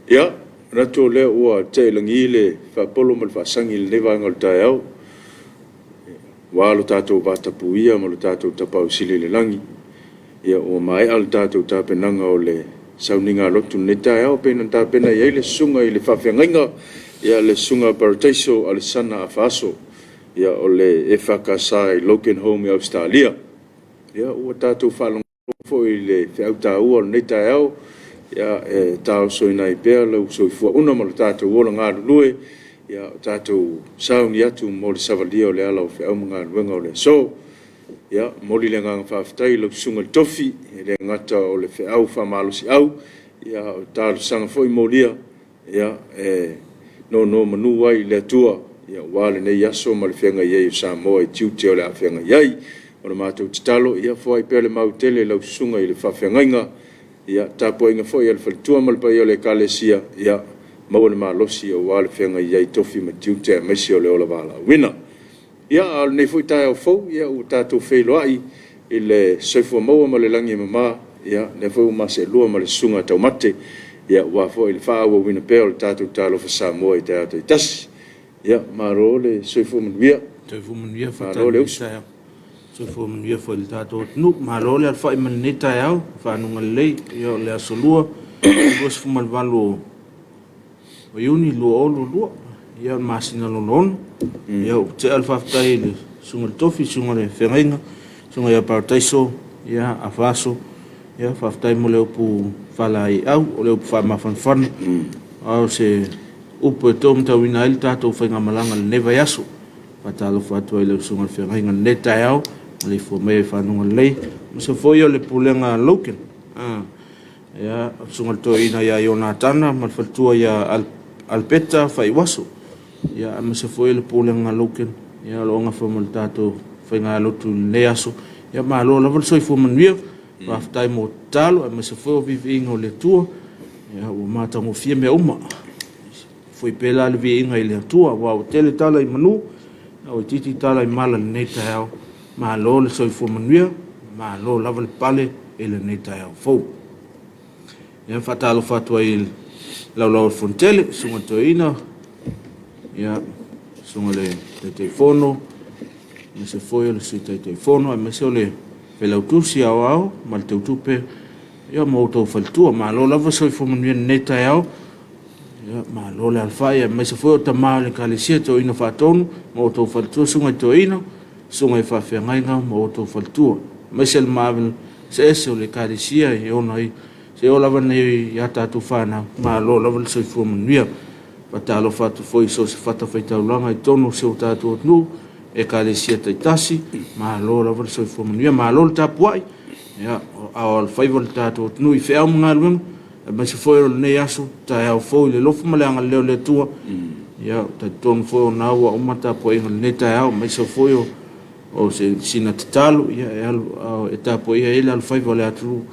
Ia, manatu o lea ua tea i lagi le faapolo ma le faasagi i lenei vaega o le taeao, aua lo tatou vatapuia ma lo tatou Tapaau Sili i le lagi. Ia, ua maea le tatou tapenaga o le sauniga lotu i lenei taeao, pei ona tapena i ai le susuga i le faafeagaiga, ia le susuga Parataiso Alesana Afaaso, ia, o le EFKS i Loganholme i Ausetalia. Ia, ua tatou faalogologo foi i le feau taua o lenei taeao, ia, e taosoina ai pea lou soifua ma lo tatou ola galulue, ia, o tatou sauni atu mo le savalia o le ala o feau ma galuega o le aso. Ia, momoli le agaga faafetai i lau susuga i le tofi, e le gata o le feau faamalosiau, ia a o talosaga foi molia, ia, e nonomanu ai i le Atua, aua lenei aso ma le feagai ai o Samoa i tiute o le a feagai ai. O le matou tatalo, ia foai pea le mau tele i lau susuga i le faafeagaiga, ia, tapuaiga foi a le faletua ma le paia o le Ekalesia, ia maua le malosi aua le feagai ai i tofi ma tiute aemaise o le ola valaauina. Ia, a o lenei foi taeao fou, ia ua tatou feiloai i le soifua maua ma le lagi e mama, ia, lea foi ua ma seelua ma le susuga Taumate, aua foi le faaauauina pea o le tatou Talofa Samoa i taeao taitasi. Ia, malo le soifua manuia. Soifua manuia, Malo le usu. Faatali. Soifua manuia foi i le tatou atunuu. Malo le alafai mai lenei taeao, fanuga lelei. Ia o le aso Lua, 28 o Iuni 2022. Ia o le masina lona 6. Ia ua tea le faafetai i le susuga i le Tofi, susuga i le Feagaiga, susuga ia Parataiso, ia Afaso. Ia faafetai mo le upu faalaeiau, o le upu faamafanafana. A o se upu e taumatauina ai le tatou faigamalaga i lenei vaiaso. Faatalofa atu ai i lau susuga i le Feagaiga i lenei taeao, maleifua mai i fanuga lelei. Aemaise foi o le pulega a Logan, ia, le susuga i le Toeaina ia Ionatana ma le faletua ia Alapeta Faiuaso. Ia, aemaise foi o le pulega a Logan, ia, o lo o gafa ma le tatou faigalotu i lenei aso. Ia, malo lava le soifua manuia. Faafetai mo tatalo, aemaise foi o viiviiga o le Atua. Ia, ua matagofie mea uma. Foi pea la le viiga i le Atua, aua ua tele tala i manu, a ua itiiti tala i mala i lenei taeao. Malo le soifua manuia, malo lava le pale i lenei taeao fou. Ia, faatalofa atu ai i le Laulau a le Fonotele, Susuga i le Toeaina, ia, Susuga i le Taitaifono, aemaise foi o le Sui Taitaifono, aemaise o le Failautusi Aoao ma le Teutupe, ia ma outou faletua. Malo lava le soifua manuia i lenei taeao. Ia, malo le alafai, aemaise foi o tama o le Ekalesia, Toeaina Faatonu ma outou faletua, Susuga i Toeaina, Susuga i Faafeagaiga ma outou faletua, aemaise le maave eseese o le Ekalesia e ona ai seia oo lava nei i a tatou fanau. Malo lava le soifua manuia. Faatalofa atu foi i so o se fatafaitaulaga i totonu o si o tatou atunuu, Ekalesia taitasi, malo lava le soifua manuia, malo le tapuai. Ia, a o alofaiva le tatou atunuu i feau ma galuega, aemaise foi o lenei aso, taeao fou i le alofa ma le agalelei o le Atua. Ia, ou te talitonu foi o lena ua uma tapuaiga i lenei taeao, aemaise foi o sina tatalo, ia, e alu, e tapuaia ai le alofaiva o le atunuu.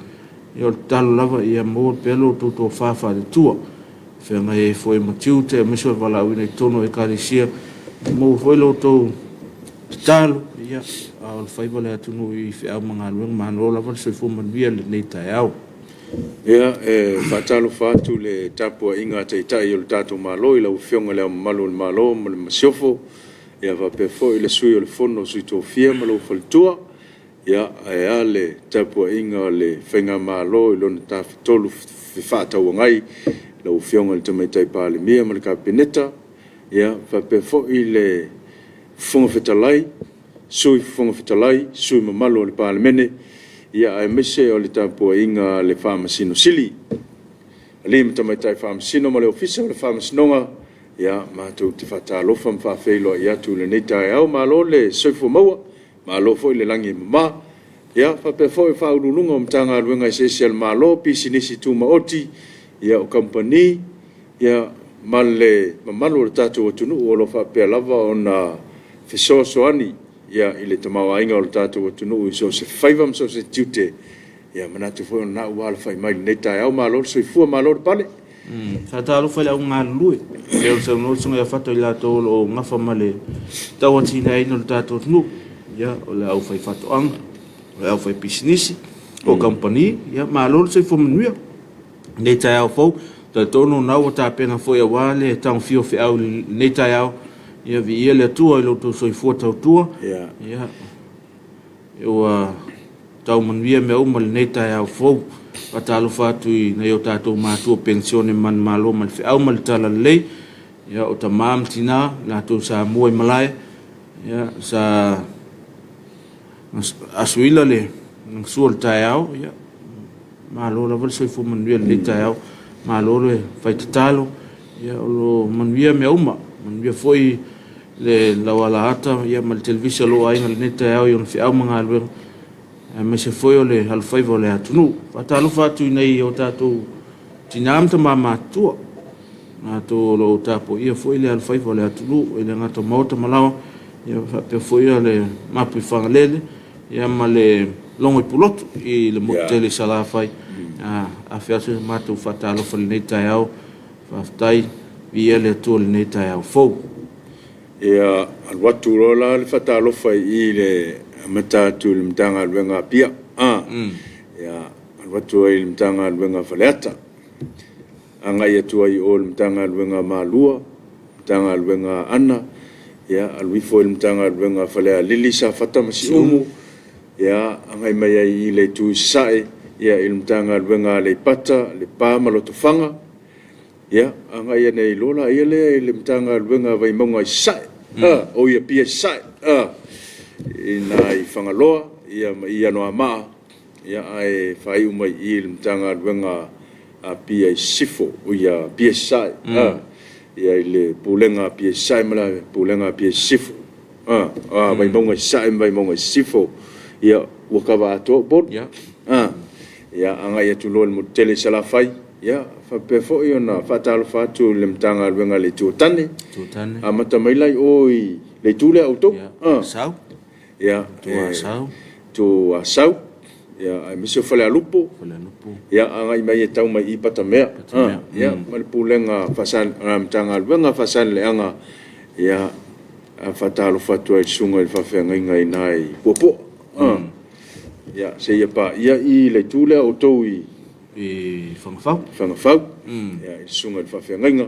Ia, o le tatalo lava ia maua pea lo outou tofa faale-Atua, feagai ai foi ma tiute, aemaise o le valaauina i totonu o Ekalesia. Maua foi lo outou tatalo, ia, a o le faiva o le atunuu i feau ma galuega. Malo lava le soifua manuia i lenei taeao. Ia, e faatalofa atu i le tapuaiga a Taitai o le tatou Malo i lau Afioga i Le Ao Mamalu o le Malo ma le Masiofo, ia faapea foi le Sui o le Fono a Sui Tofia ma lou faletua, ia, ae a le tapuaiga a le Faigamalo i lona Tafatolu Fefaatauagai, lau Afioga i le Tamaitai Palemia ma le Kapeneta, ia, faapea foi le Fofoga Fetalai, Sui Fofoga Fetalai, sui usufono mamalu o le Palemene, ia aemaise o le tapuaiga a le Faamasino Sili, alii ma tamaitai Faamasino ma le Ofisa o le Faamasinoga. Ia, matou te faatalofa ma faafeiloai atu i lenei taeao. Malo le soifua maua, malo foi le lagi e mama. Ia, faapea foi Ofisa Sili o Pulega o Matagaluega eseese a le Malo, pisinisi tumaoti, ia o kamupani, ia, ma le mamalu o le tatou atunuu o lo o faapea lava ona fesoasoani, ia, i le tamaoaiga o le tatou atunuu i so o se faiva ma so o se tiute. Ia, manatu foi o lena ua alafai mai i lenei taeao. Malo le soifua, malo le pale. Faatalofa i le au galulue, pei ona saunoa le Susuga ia Fata i latou o lo o gafa ma le tauatiaeina o le tatou atunuu. Ia, o le aufaifaatoaga, o le aufaipisinisi, o kamupani, ia malo le soifua manuia. I lenei taeao fou, Talitonu o lena ua tapena foi aua le tagofia o feau i lenei taeao. Ia viia le Atua i lo outou soifua tautua. Ia ua tau manuia mea uma i lenei taeao fou. Faatalofa atu i nai o tatou matua penisione manumalo ma le feau ma le talalelei. Ia o tama ma tina, latou sa mua i malae. Ia sa asuila le sua o le taeao. Ia Malo lava le soifua manuia i lenei taeao. Malo le fai tatalo. Ia o lo o manuia mea uma. Manuia foi le laualaata ia ma le televisa o lou aiga i lenei taeao i ona feau ma galuega, aemaise foi o le alofaiva o le atunuu. Faatalofa atu i nai o tatou tina ma tama matutua, latou o lo o tapuaia foi le alofaiva o le atunuu, e le gata o maota ma laoa, ia faapea foi le Mapuifagalele, ia ma le logo i Pulotu i le motu tele i Salafai. Afe atu se matou faatalofa i lenei taeao. Faafetai, viia le Atua i lenei taeao fou. Ia, alu atu loa la le faatalofa i i le amata atu i le Matagaluega a Apia, a, ia, alu atu ai i le Matagaluega a Faleata, agai atu ai i o i le Matagaluega a Malua, Matagaluega a Aana, ia, alu ifo i le Matagaluega a Falealili, Safata ma Siumu, ia, agai mai ai i le itu i Sasae, ia, i le Matagaluega a Aleipata, Lepa ma Lotofaga, ia, agai ane ai loa laia lea i le Matagaluega a Vaimauga i Sasae, oi Apia i Sasae, i ina i Fagaloa, ia, ma i Anoamaa, ia, ae faaiu mai i i le Matagaluega Apia i Sisifo, oi Apia i Sasae, ia i le Pulega a Apia i Sasae ma le Pulega a Apia i Sisifo, a Vaimauga i Sasae ma Vaimauga i Sisifo, ia ua kava atoa Upolu. Ia agai atu loa i le motu tele i Salafai, ia faapea foi ona faatalofa atu i le Matagaluega a le Itu o Tane, amata mai la i o i le itu lea a outou. Asau. Ia, Itu Asau. Itu Asau, ia, aemaise o Falealupo. Falealupo. Ia, agai mai e tau mai i Patamea. Patamea. Ia, ma le Pulega Matagaluega Faasaleleaga, ia, faatalofa atu ai i le susuga i le faafeagaiga i ina i Puapua. Ia, seia paia i le itu lea o outou i I Fagafau. Fagafau. Ia, i le susuga i le faafeagaiga,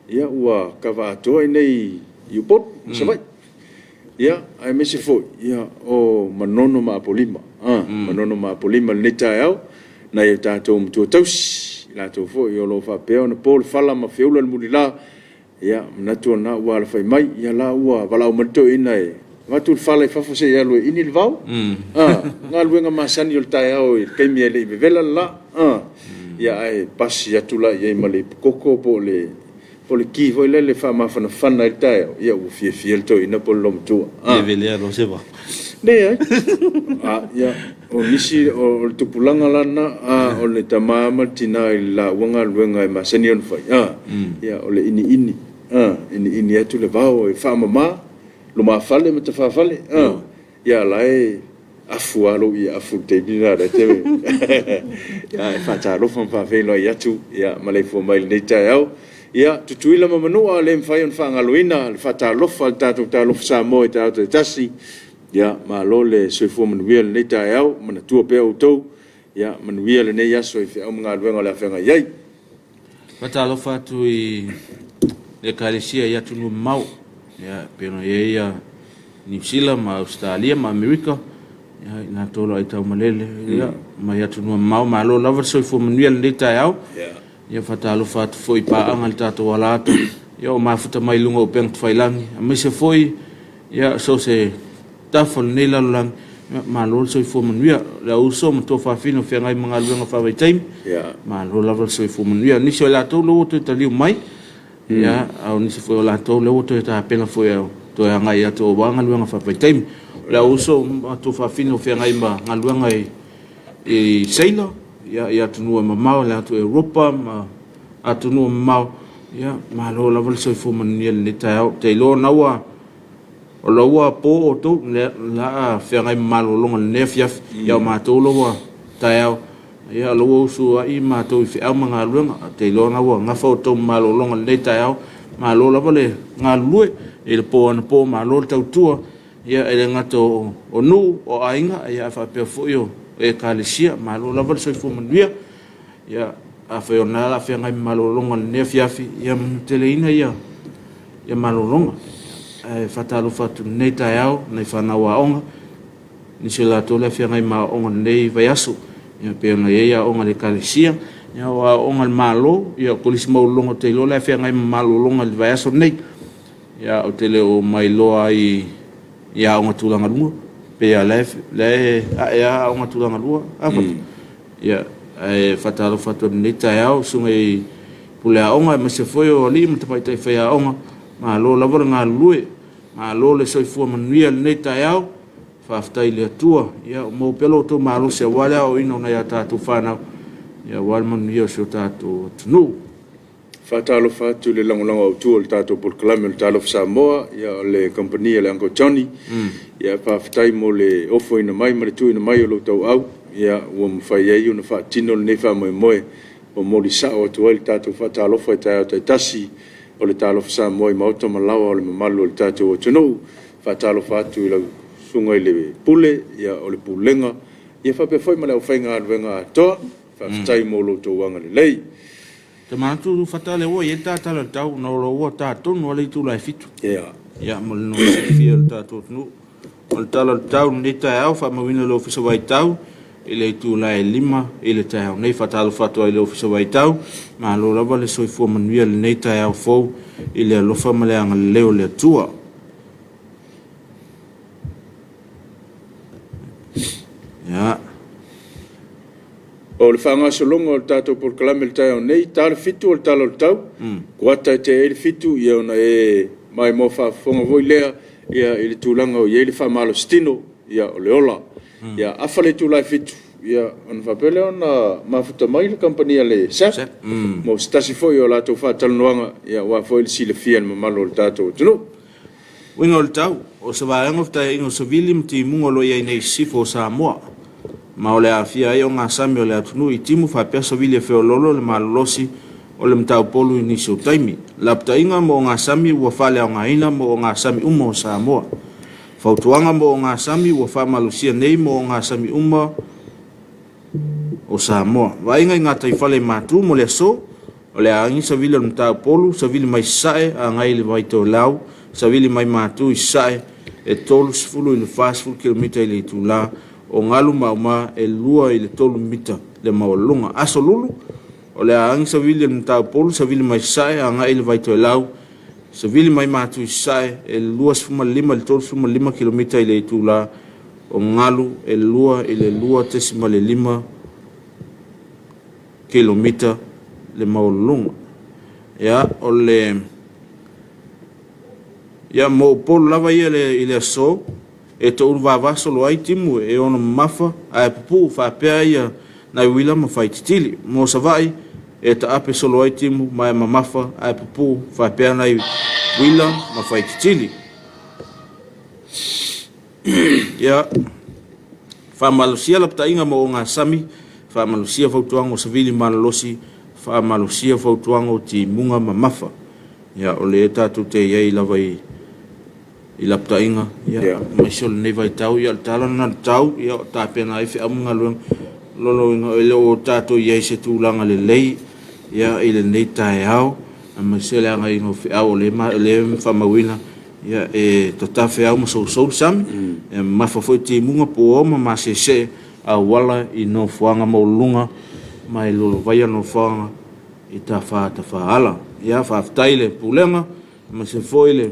ia, ua kava atoa i inei i Upolu ma Savaii. Ia, aemaise foi, ia, o Manono ma Apolima, a, Manono ma Apolima i lenei taeao, nai o tatou matua tausi, i latou foi o lo o faapea ona po le fala ma feula le mulila, ia, manatu o lena ua alafai mai, ia la ua valaau mai le toeaina e avatu le fala i fafo se i alu e ini le vao, a, galuega masani o le taeao i le taimi e le i vevela le la, a, ia, ae pasi atu la i ai ma le ipukoko po o le O le ki foi lele e faamafanafana ai le taeao, ia ua fiafia le toeaina po o le loomatua. Le velea loa se vao. Leai. A, ia, o nisi, o le tupulaga la lena, a, o le tama ma le tina i le laua galuega e masani ona fai, a, ia, o le iniini, a, iniini atu le vao e faamama lumafale ma tafafale, a. Ia la e afu lava lou afu i le taimi lena e te ia e faatalofa ma faafeiloai atu ia maleifua mai i lenei taeao. Ia Tutuila ma Manua le mafai ona faagaloina le faatalofa a le tatou Talofa Samoa i taeao taitasi. Ia malo le soifua manuia i lenei taeao, manatua pea outou ia manuia lenei aso i feau ma galuega o le a feagai ai. Faatalofa atu i le Ekalesia i atunuu mamao, ia, e pei ona i ai ia Niu Sila ma Ausetalia ma Amerika, ia, i latou o lo o aitaumalele, ia, mai atunuu mamao, malo lava le soifua manuia i lenei taeao. Ia, faatalofa atu foi i paaga i le tatou ala atu, ia, o mafuta mai luga o upega tafailagi, aemaise foi, ia, so o se tafa o lenei lalolagi, ia, malo le soifua manuia. Le au uso ma tuafafine o feagai ma galuega faavaitaimi, malo lava le soifua manuia. O nisi o i latou lea ua toe taliu mai, ia, a o nisi foi o latou lea ua toe tapena foi e toe agai atu aua galuega faavaitaimi. O le au uso ma tuafafine o feagai ma galuega i Saina, ia, i atunuu e mamao, i le atu Europa ma atunuu mamao, ia, malo lava le soifua manuia i lenei taeao. Ou te iloa o lena ua O la ua po outou, o le a feagai ma malologa i lenei afiafi, ia o matou la ua taeao, ia o la ua usuai matou i feau ma galuega. Ou te iloa la ua gafa outou ma malologa i lenei taeao. Malo lava le galulue i le po anapo, malo le tautua, ia e le gata o nuu, o aiga, ae faapea foi o ekalesia. Malo lava le soifua manuia. Ia. Afai o lena o le a feagai ma malologa i lenei afiafi, ia manuteleina ia malologa. Ae faatalofa atu i lenei taeao i nai fanau aoga, nisi o latou lea feagai ma aoaoga i lenei vaiaso, ia pei ona i ai aoga a le Ekalesia, ia o aoaoga a le Malo, ia o Kolisi Maualuluga ou te iloa o la e feagai ma malologa i le vaiaso lenei. Ia ou te le o mailoa ai i aoga tulaga lua, pei lava o la e ae lava aoga tulaga lua. Ia, ae faatalofa atu i lenei taeao i susuga i pule aoga aemaise foi o alii ma tamaitai faiaoga, malo lava le galulue, malo le soifua manuia i lenei taeao. Faafetai i le Atua, ia maua pea lo outou malosi aua le aoaoina o nai a tatou fanau, ia aua le manuia o si o tatou atunuu. Faatalofa atu i le lagolago autu o le tatou polokalame o le Talofa Samoa, ia o le kamupani a le Uncle Johnny. Ia faafetai mo le ofoina mai ma le tuuina mai o lou tauau, ia ua mafai ai ona faatino lenei faamoemoe. Momoli sao atu ai le tatou faatalofa i taeao taitasi o le Talofa Samoa i maota ma laoa o le mamalu o le tatou atunuu. Faatalofa atu i lau susuga i le Pule, ia o le Pulega, ia faapea foi ma le aufaigaluega atoa. Faafetai mo lo outou agalelei. Te manatu Fata lea ua i ai le ta tala i le tau ona o lo ua ta tonu lava le itula e 7. Ia mo le silafia e le tatou atunuu. O le tala o le tau i lenei taeao faamauina e le Ofisa Vaitau i le itula e 5 i le taeao nei. Faatalofa atu ai i le Ofisa Vaitau, malo lava le soifua manuia i lenei taeao fou i le alofa ma le agalelei o le Atua. Ia. O le faagasologa o le tatou polokalame i le taeao nei, ta le 7 o le tala o le tau, kuata e tea ai le 7, ia ona e maimoa faafofoga foi lea ia i le tulaga o i ai le faamalositino, ia o le ola. Ia afa le itula e 7, ia ona faapea lea ona mafuta mai le kamupani a le SAP mo se tasi foi o latou faatalanoaga, ia aua foi le silafia e le mamalu o le tatou atunuu. Uiga o le tau, o se vaega o fetaiaiga o savili ma timuga o lo o i ai nei i sisifo o Samoa, ma o le a aafia ai ogasami o le atunuu i timu faapea savili e feoloolo le malolosi o le mataupolu i nisi o taimi. Lapataiga mo ogasami ua faaleaogaina mo ogasami uma o Samoa. Fautuaga mo ogasami ua faamalosia nei mo ogasami uma o Samoa. Vaaiga i gataifale i Matu mo le aso, o le a agi savili o le Mataupolu, savili mai Sasae agai i le Vaitoelau, savili mai Matu i Sasae e 30 i le 40 kilomita i le itula, o galu mauma e 2 i le 3 mita le maualuluga. Aso Lulu, o le a agi savili o le Mataupolu, savili mai Sasae agai i le Vaitoelau, savili mai Matu i Sasae e 25 i le 35 kilomita i le itula, o galu e 2 i le 2.5 kilomita le maualuluga. Ia, o le Ia, mo Upolu lava ia i le aso, e toulu vava solo ai timu e ono mamafa ae pupuu faapea ia nai uila ma faititili. Mo Savaii, e taape solo ai timu ma e mamafa ae pupuu faapea nai uila ma faititili. Ia, faamalosia lapataiga ma ogasami, faamalosia fautuaga o savili malolosi, faamalosia fautuaga o timuga mamafa. Ia, o lea tatou te i ai lava i i lapataiga, ia, aemaise o lenei vaitau, ia, o le tala lena o le tau, ia, o tapena ai feau ma galuega. O lona uiga, e le o tatou i ai i se tulaga lelei, ia, i lenei taeao, aemaise o le agaiga o feau o lea e faamauina, Ia, e tatafeau ma sousou le sami, e mamafa foi timuga, puao ma masese auala i nofoaga maualuluga ma e lolovaia nofoaga i tafa tafaala. Ia, faafetai i le Pulega aemaise foi le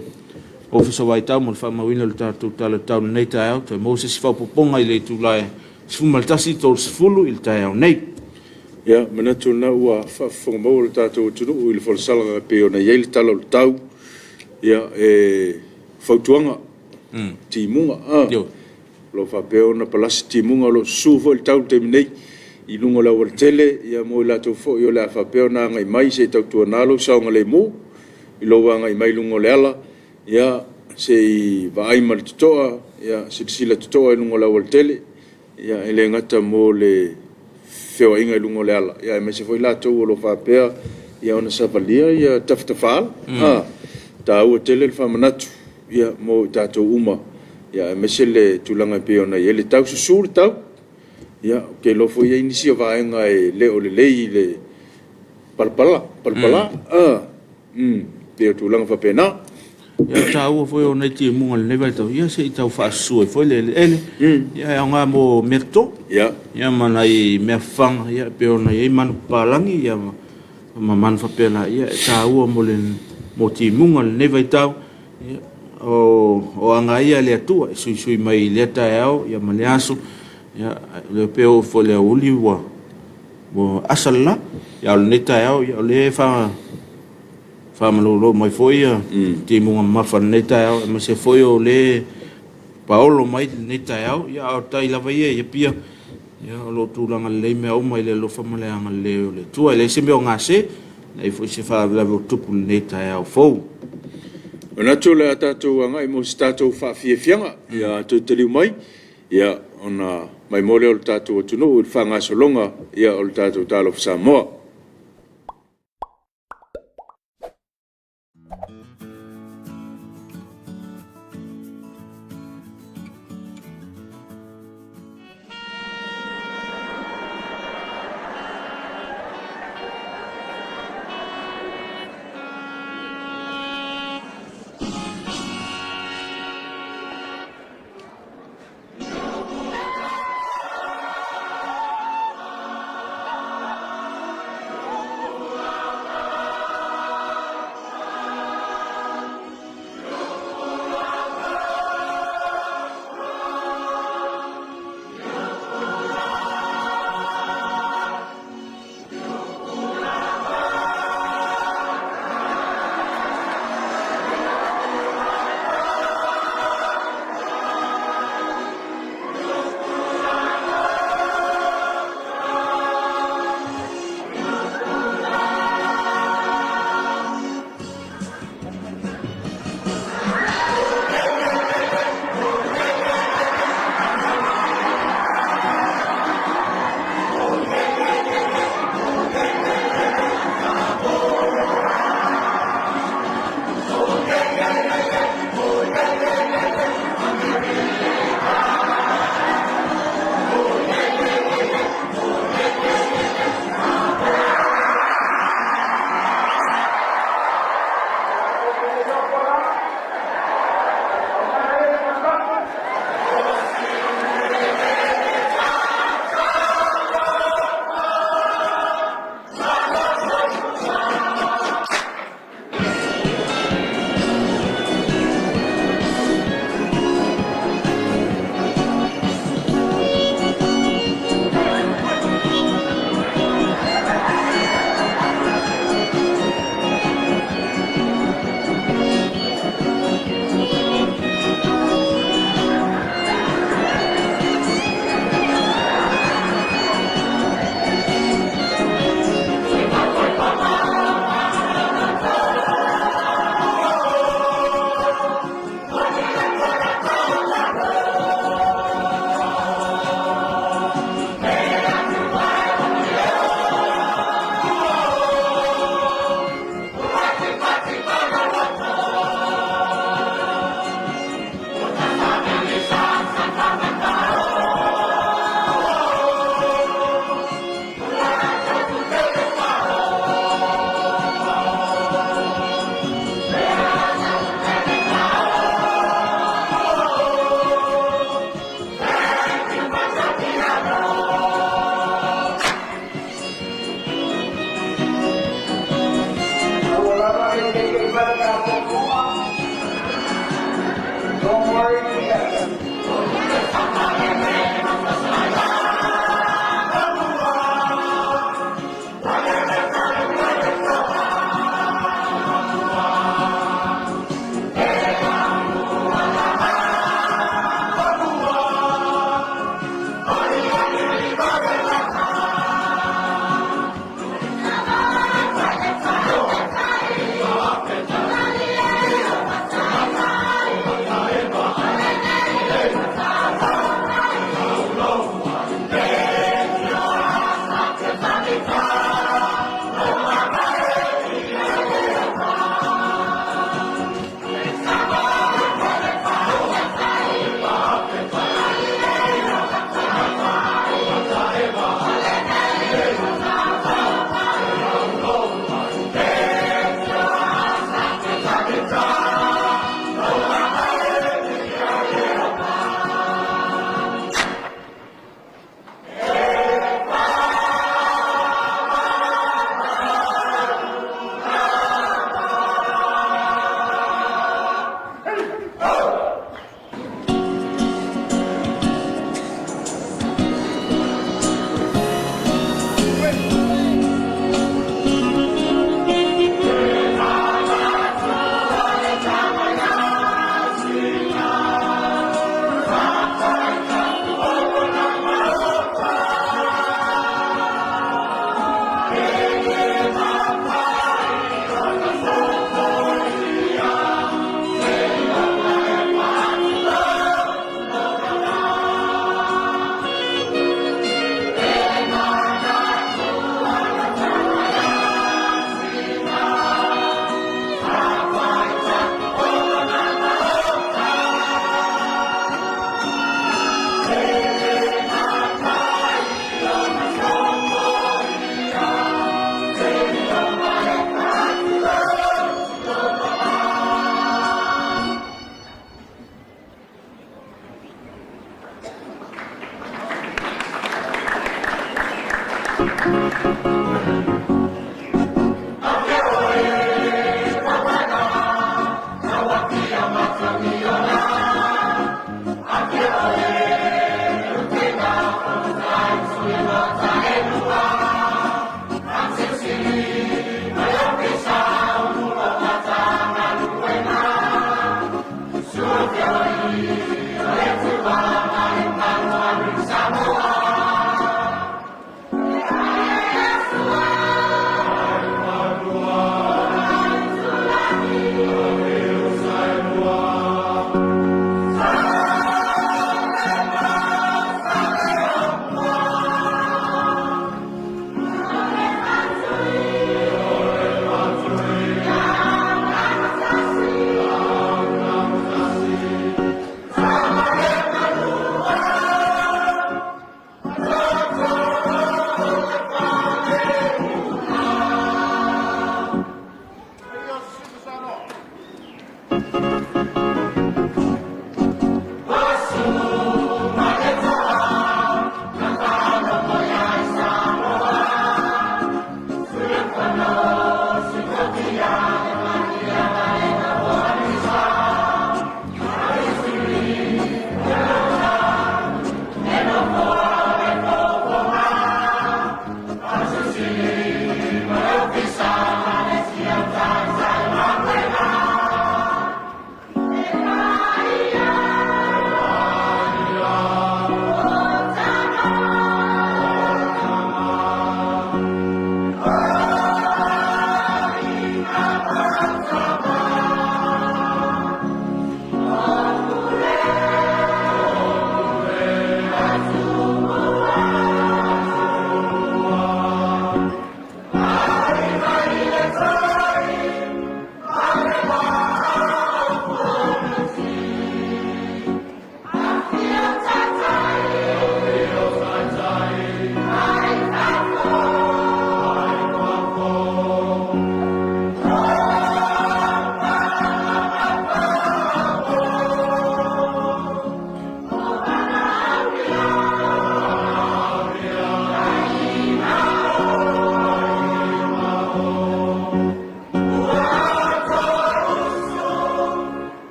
Ofisa Vaitau mo le faamauina o le tatou tala tau i lenei taeao. Toe maua se isi faaopoopoga i le itula e 11:30 i le taeao nei. Ia, manatu lena ua faafofoga maua le tatou atunuu i le folosalaga e pei ona i ai le tala o le tau. Ia, e fautuaga, timuga, a, o lo o faapea ona palasi timuga, o lo o susu foi le tau i le taimi nei i luga o le aualatele, ia mo i latou foi o le a faapea ona agai mai se i tautuana lou saogalemu i lou agai mai i luga o le ala, ia, se i vaai ma le totoa, ia, silasila totoa i luga o le aualatele. Ia, e le gata mo le feoaiga i luga o le ala, ia aemaise foi latou o lo o faapea ia ona savalia ia tafatafaala. A, taua tele le faamanatu ia mo i tatou uma, ia aemaise le tulaga e pei ona i ai le tau. Susu le tau, ia ou te iloa foi e i ai nisi o vaega e le o lelei i le Palapala, palapala, a, pei o tulaga faapena. Ia, o le taua foi o nai timuga i lenei vaitau, ia se i tau faasusu ai foi le eleele, ia e aoga mo meatoto, ia ma nai mea fafaga, ia e pei ona i ai manupapalagi, ia ma manu faapena, ia e taua mo le mo timuga i lenei vaitau, ia, o aga lava ia a le Atua e suisui mai i lea taeao ma lea aso, ia e pei e oo foi i le aoauli ua asa le la, a o lenei taeao, o lea e faamalolo mai foi timuga mamafa i lenei taeao, aemaise foi o lea e paolo mai lenei taeao, a o tai lava ia i Apia, o lo o tulaga lelei mea uma i le alofa ma le agalelei o le Atua. E leai se mea o gase, e leai foi se faalavelave o tupu i lenei taeao fou. Manatu o le a tatou agai mo se tatou faafiafiaga, ia toe taliu mai ia ona maimoa lea o le tatou atunuu i le faagasologa o le tatou Talofa Samoa.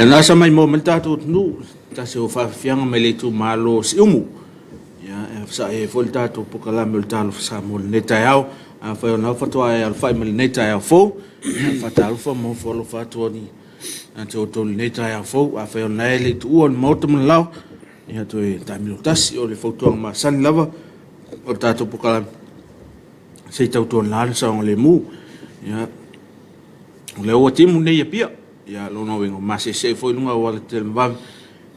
Ia na asa maimoa mai le tatou atunuu, se tasi o faafiafiaga mai le itumalo o Siumu. Ia, e fesaai ai foi le tatou polokalame o le Talofa Samoa i lenei taeao. Afai o lena faatoa e alafai mai lenei taeao fou, ia, faatalofa ma ofo alofa atu ia te outou i lenei taeao fou. Afai o lena e le i tuua le Maota ma le laoa, ia toe taamilo tasi. O le fautuaga masani lava o le tatou polokalame, se i tautuana le saogalemu. Ia, o lea ua timu nei i Apia. Ia, o lona uiga, ua maseese foi luga o auala tetele vave.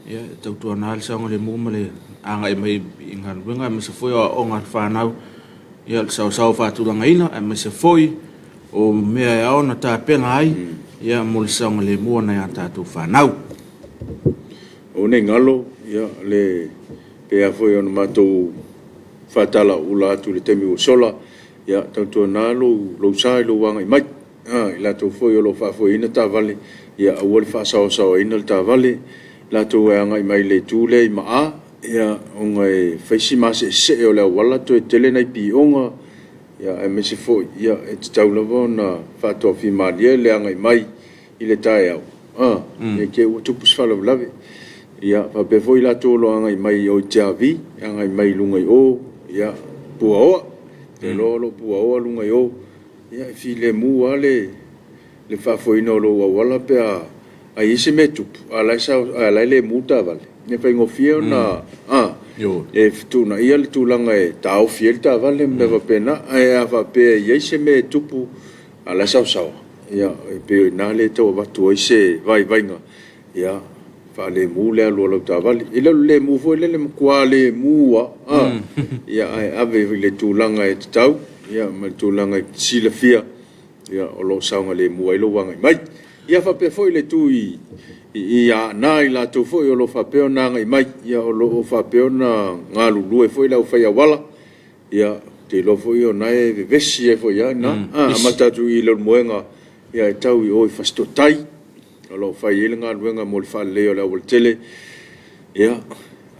Ia, e tautuana le saogalemu ma le agai mai i galuega aemaise foi o aoaoga a le fanau. Ia, o le saoasaoa faatulagaina aemaise foi o mea e ao ona tapena ai ia mo le saogalemu o nai a tatou fanau. Aua ne i galo, ia, le pei lava foi ona matou faatalaula atu i le taimi ua sola, ia, tautuana lou, lou sa i lou agai mai. I latou foi o lo o faafoeina taavale, ia aua le faasaosaoaina le taavale, i latou e agai mai le itu lea i Maa, ia, ona e fai si maseesee o le auala toe tele nai pioga, aemaise foi e tatau lava ona faatoafimalie le agai mai i le taeao, ne i te i ua tupu se faalavelave. Ia faapea foi i latou o lo o agai mai o i Tiavi, agai mai i luga i o, ia, Puaoa. Ou te iloa o lo o Puaoa luga i o. Ia, e filemu lava le faafoeina o lou auala pe a i ai se mea e tupu, a o la e lemu le taavale, e faigofie ona e fetuunaia le tulaga e taofi ai le taavale ma mea faapena. Ae a faapea e i ai se mea e tupu a o la e saoasaoa, ia, e pei o i ina lea e tau avatu ai se vaivaiga, ia faalemu le alu a lau taavale. E le o le lemu foi lele e matua lemu lava, ae ave i le tulaga e tatau ma le tulaga e silafia o lo o saogalemu ai lou agai mai. Ia faapea foi le itu i Aana i latou foi o lo o faapea ona agai mai, o lo o faapea ona galulue foi le aufai auala. Ia, ou te iloa foi o lena e vevesi ai foi lava i ina. Amata atu i Leulumoega e tau i o i Fasitoouta, o lo o fai ai le galuega mo le faaleleia o le aualatele. Ia,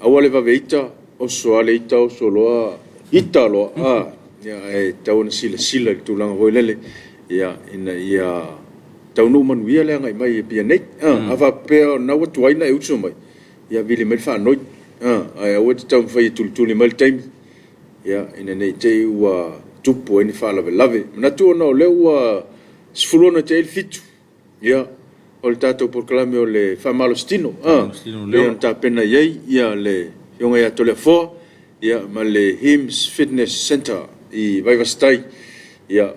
aua le vave ita, oso lava le ita oso loa ita loa, ae tatau ona silasila i le tulaga foi lele, ina ia taunuu manuia le agai mai i Apia nei. A faapea o lena ua tuai ona e uso mai, ia vili mai le faanoi, ae aua e te taumafai e tulituli mai le taimi, ina ne i te i ua tupu ai ni faalavelave. E manatu ona o lea ua 16 tea i le 7, ia, o le tatou polokalame o le faamalositino, pei ona tapena i ai le Afioga ia Toleafoa ma le HIMS Fitness Centre i Vaivase Tai,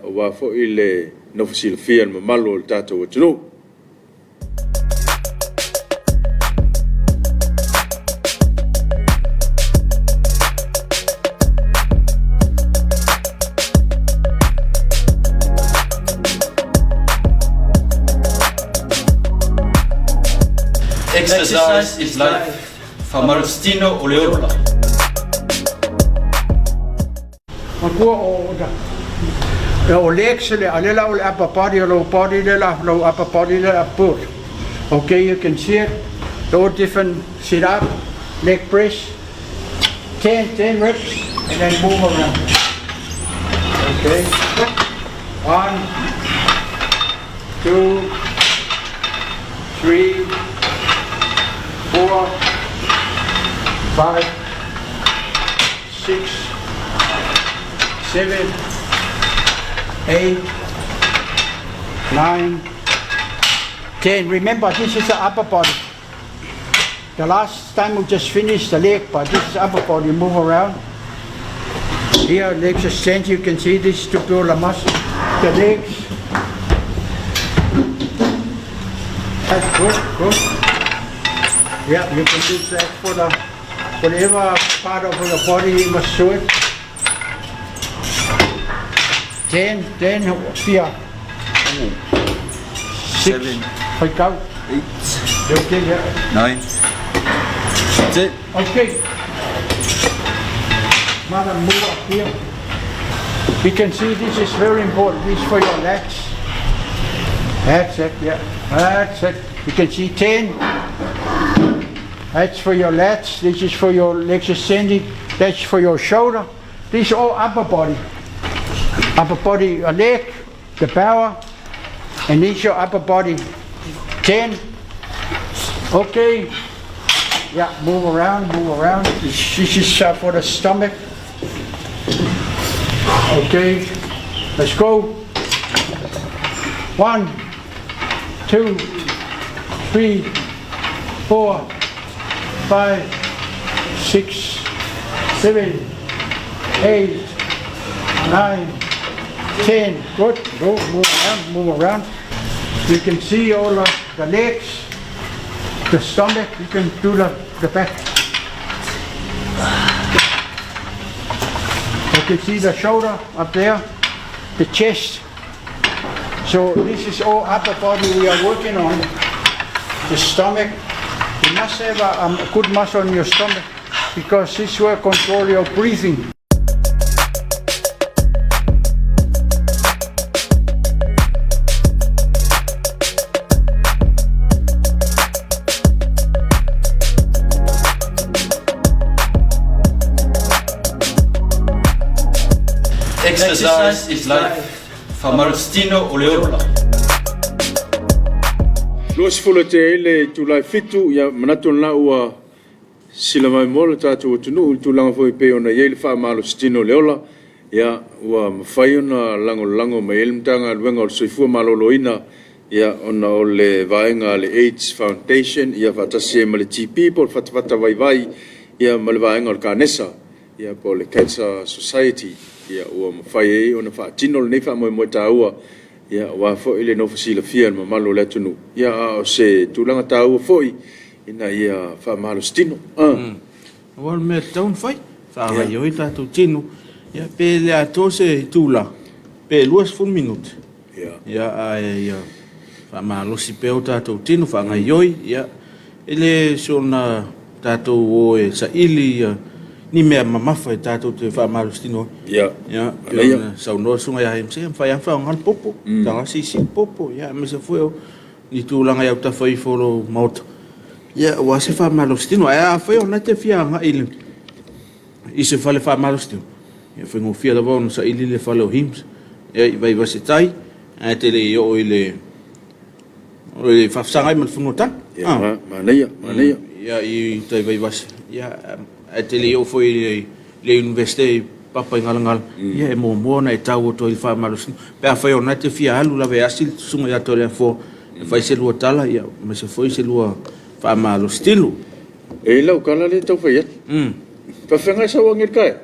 aua foi le nofo silafia e le mamalu o le tatou atunuu. Exercise is life, Faamalositino o le ola. Matua o o legs le a le la o le upper body o lower body le la low upper body le la build. Okay, you can see it. All different sit up, leg press, 10, 10 reps, and then move around. Okay. 1, 2, 3, 4, 5, 6, 7, 8, 9, 10. Remember, this is the upper body. The last time we just finished the leg, but this is upper body. Move around. Here, legs extend. You can see this to build a muscle. The legs. That's good, good. Yeah, you can do that for the whatever part of your body you must do it. 10, 10, 4, 6, 7, 5, 8, Okay, yeah. 9, 10. Okay. Madam, move up here. You can see this is very important. This is for your legs. That's it, yeah. That's it. You can see 10. That's for your lats. This is for your legs ascending. That's for your shoulder. This is all upper body. Upper body, your leg, the power, and this is your upper body. 10. Okay. Yeah, move around, move around. This is for the stomach. Okay, let's go. 1, 2, 3, 4, 5, 6, 7, 8, 9, 10. Good. Go, move around, move around. You can see all the legs, the stomach. You can do the back. You can see the shoulder up there, the chest. So this is all upper body we are working on. The stomach. You must have a good muscle in your stomach because this will control your breathing. Exercise is life. Faamalositino o le ola. 20 tea i le itula e fitu, ia manatu lena ua sila mai mo le tatou atunuu i le tulaga foi pei ona i ai le faamalositino o le ola, ia ua mafai ona lagolago mai ai le Matagaluega o le Soifua Maloloina, ia ona o le vaega a le AIDS Foundation, ia faatasi ai ma le TB po o le fatafata vaivai, ia ma le vaega o le Kanesa, ia po o le Cancer Society, ia ua mafai ai ona faatino lenei faamoemoe taua, ia aua foi le nofo silafia e le mamalu o le atunuu, ia a o se tulaga taua foi ina ia faamalositino. Aua o le mea e tatau ona fai, faagaoioi tatou tino, ia pe le atoa se itula, pe 20 minute, ia ae ia faamalosi pea o tatou tino, faagaoioi, ia e le soona tatou o e saili ia ni mea mamafa e tatou te faamalositino ai. Ia, pei ona saunoa le Susuga ia James, e mafai lava ona faaaoga le popo, taga siisii le popo, ia aemaise foi o ni tulaga i autafa ifo o lou maota, ia aua se faamalositino. Ae afai o lena e te fia agai i le i se fale faamalositino, ia faigofie lava ona saili le fale o Hims, ia i Vaivase Tai, ae te le i oo i le o le faafesagai ma le fanua tala. Ia, manaia, manaia. Ia, i tai Vaivase, ia, ae te le i oo foi i le Iunivesite i Papaigalagala, ia e muamua ona e tau atu ai i le faamalositino. Pe afai o lena e te fia alu lava e asi le Susuga ia Toleafoa e fai se lua tala, ia, aemaise foi se lua faamalositino. E i lau tala lea e tau fai atu. Faafeagai sau age i le taeao?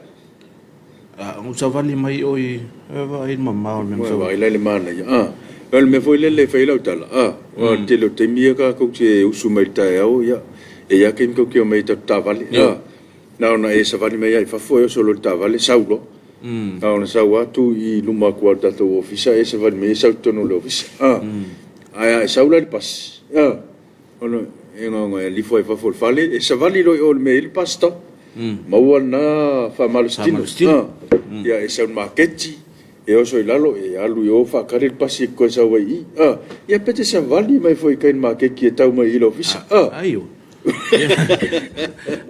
A ou savali mai oi e vaai i le mamao o le mea na savali. Vaai la i le manaia. A, o le mea foi lele e fai ai lau tala, a, aua o le tele o taimi ia tatou te usu mai i le taeao, ia, e i ai lava taimi tatou te omai ai i tatou taavale, a, na ona e savali mai lava i fafo e oso loa i le taavale sau loa. Na ona sau lava tu i luma atu lava o le tatou ofisa e savali mai e sau i totonu o le ofisa, a. Ae a e sau la i le pasi, a, Ona e na ona e alifo ai fafo o le fale, e savali loa i o i le mea e i ai le bus stop, maua lena faamalositino. Ia e sau i le maketi, e oso i lalo, e alu i o faatali le pasi e toe sau ai i i. Ia pe te savali mai foi i tai i le maketi e tau mai i le ofisa. Aio.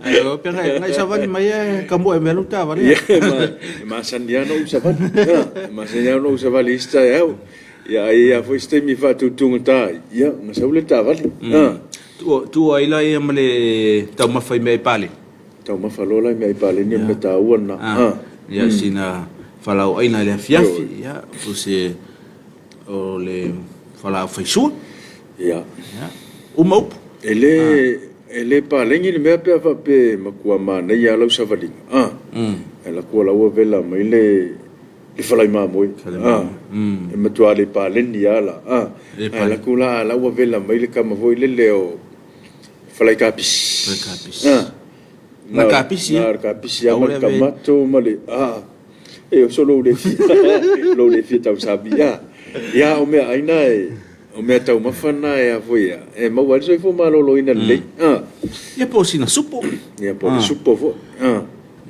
Aio, pe ngai savali mai e ka moe mea lou taavale. Ia, e masani lava ona ou savali. E masani lava ona ou savali i isi taeao. Ia, a i ai lava foi se taimi e faatutugata ai, ia, ona sau lea i le taavale. A. Tuu ai la ia ma le taumafa i meaai paleni. Taumafa loa la i meaai paleni o le mea taua lena. A. Ia, sina falaoaina i le afiafi, ia, o se, o le falaau faisua. Ia. Ia, uma upu. E le, e le paleni le mea pe a faapea e matua manaia lava lau savaliga. A. Ae alu atu o la ua vela mai le le falai mamoe, e matua le paleni lava la, ae alu atu la, a la ua vela mai le tama foi lele o falai kapisi. Falai kapisi. Na kapisi ia? Na kapisi lava ma le tamato ma le, e oso lou le fia, lou le fia tausami, ia o meaai na e, o mea taumafa na e a foi ia, e maua ai le soifua maloloina lelei. Ia po o sina supo. Ia po o le supo foi.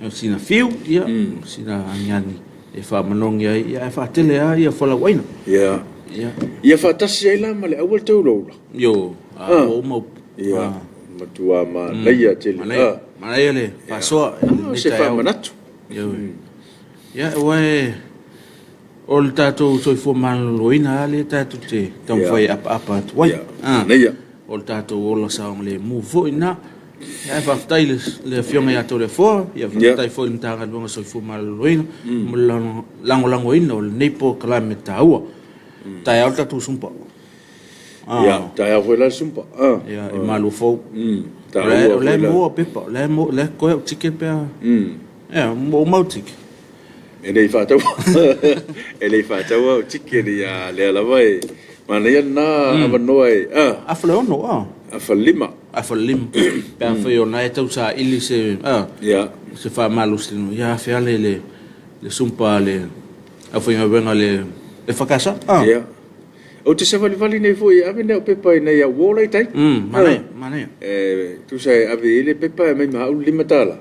O sina fiu, ia, sina aniani e faamanogi ai, ia, ae faatele lava ia fualauaina. Ia. Ia. Ia faatasi ai la ma le aua le taulaula. Io, a ua uma upu. Ia, matua manaia tele. Manaia, manaia le faasoa i lenei taeao. Se faamanatu. Ia, aua e, o le tatou soifua maloloina lava lea tatou te taumafai e apaapa atu ai. Ia, manaia. o le tatou ola saogalemu foi lena. Ae faafetai i le Afioga ia Toleafoa, ia faafetai foi i le Matagaluega o Soifua Maloloina mo le lagolagoina o lenei polokalame taua. Taeao le tatou Zumba. Ia, taeao foi la le Zumba. Ia, i Maluafou. O la e maua pepa, o la e totoe au ticket pe a... Ia, ua uma au ticket. E le i faataua, e le i faataua au ticket ia lea lava e manaia lena avanoa e Afa le ono, a? Afa le lima. Afa le lima. Pe afai o lena e tau saili se, se faamalositino, ia afe ale i le Zumba a le aufaigaluega a le EFKS. Ia. Ou te savalivali nei foi e ave ni au pepa i nai au uo la i tai. Manaia, manaia. E tusa e ave i ai le pepa e aumai ma au le $5,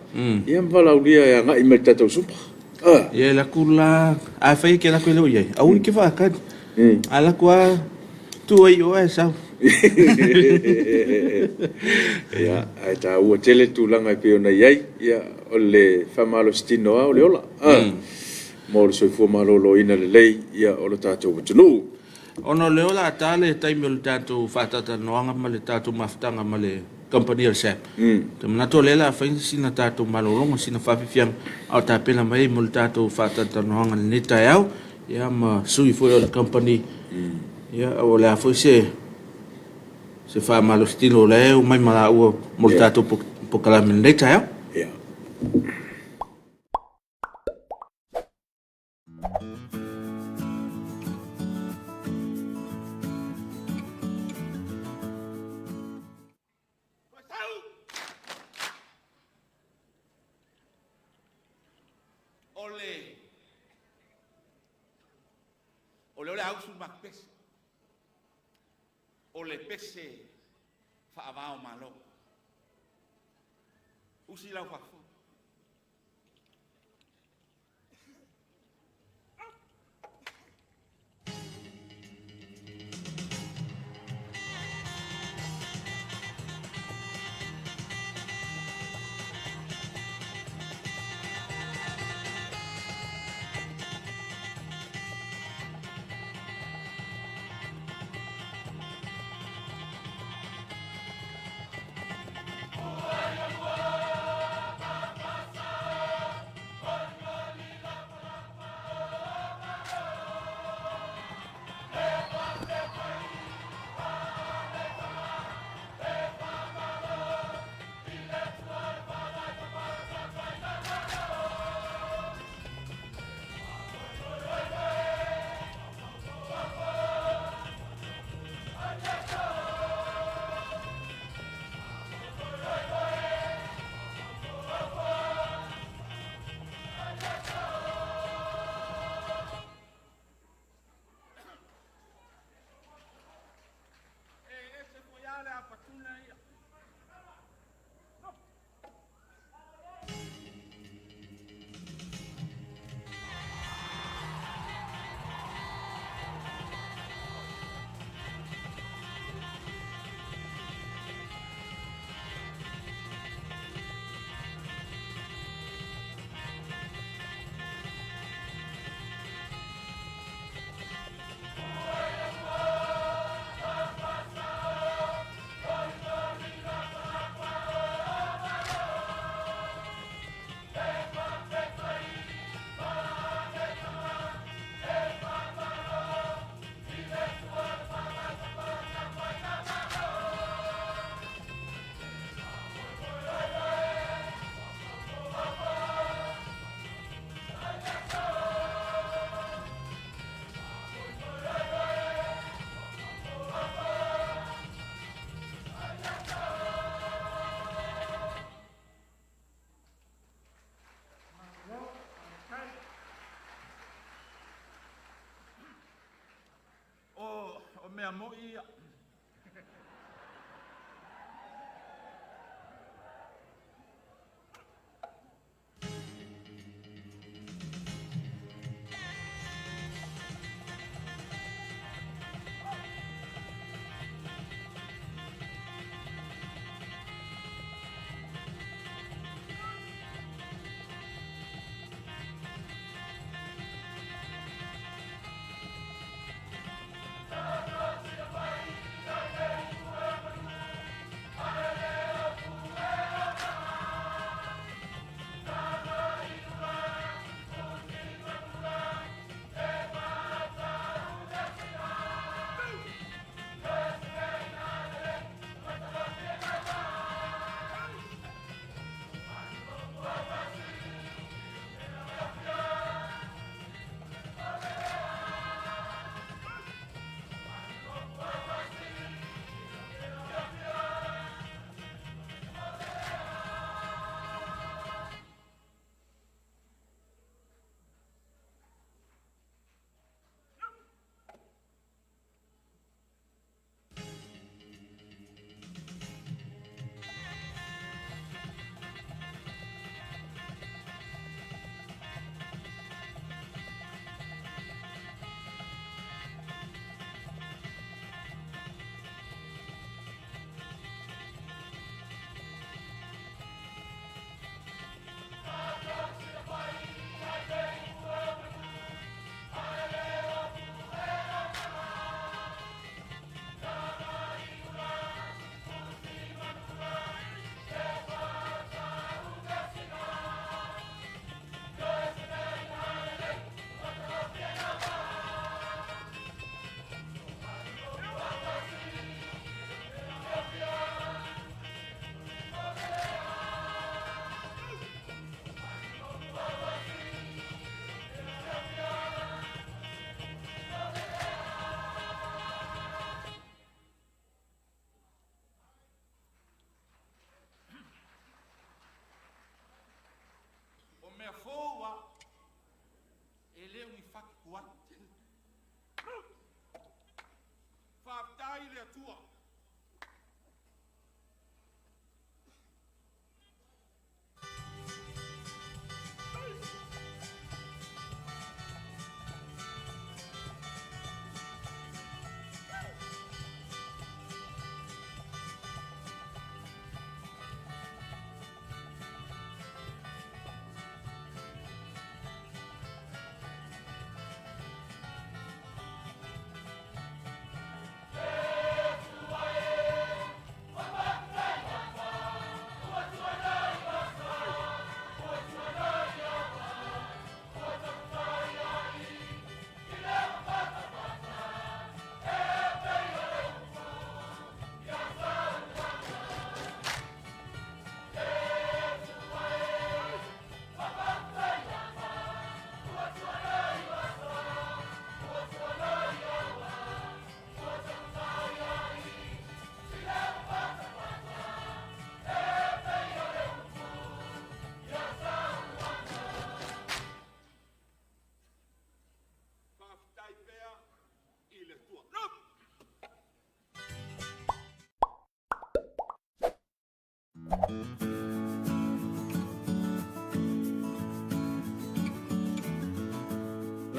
ia ma valaaulia e agai mai i le tatou Zumba. Ia e laku la, afai e te lako e le o i ai, aua e te faatali. A lako lava, tuu ai i o ae sau. Ia, ae taua tele le tulaga e pei ona i ai, ia, o le faamalositino lava o le ola. Mo le soifua maloloina lelei o le tatou atunuu. Ona o lea o le a ta le taimi o le tatou faatalatalanoaga ma le tatou mafutaga ma le kamupani a le SABB, ou te manatu o lea o le a fai sina tatou malologa, sina faafiafiaga a o tapena mai ai mo le tatou faatalatalanoaga i lenei taeao, ia ma sui foi o le kamupani. Ia, o le a foi se faamalositino o la e omai ma laua mo le tatou polokalame i lenei taeao. O le ausu ma pese. O le pese faavao malo. Usi lau faafofoga. O mea moi ia.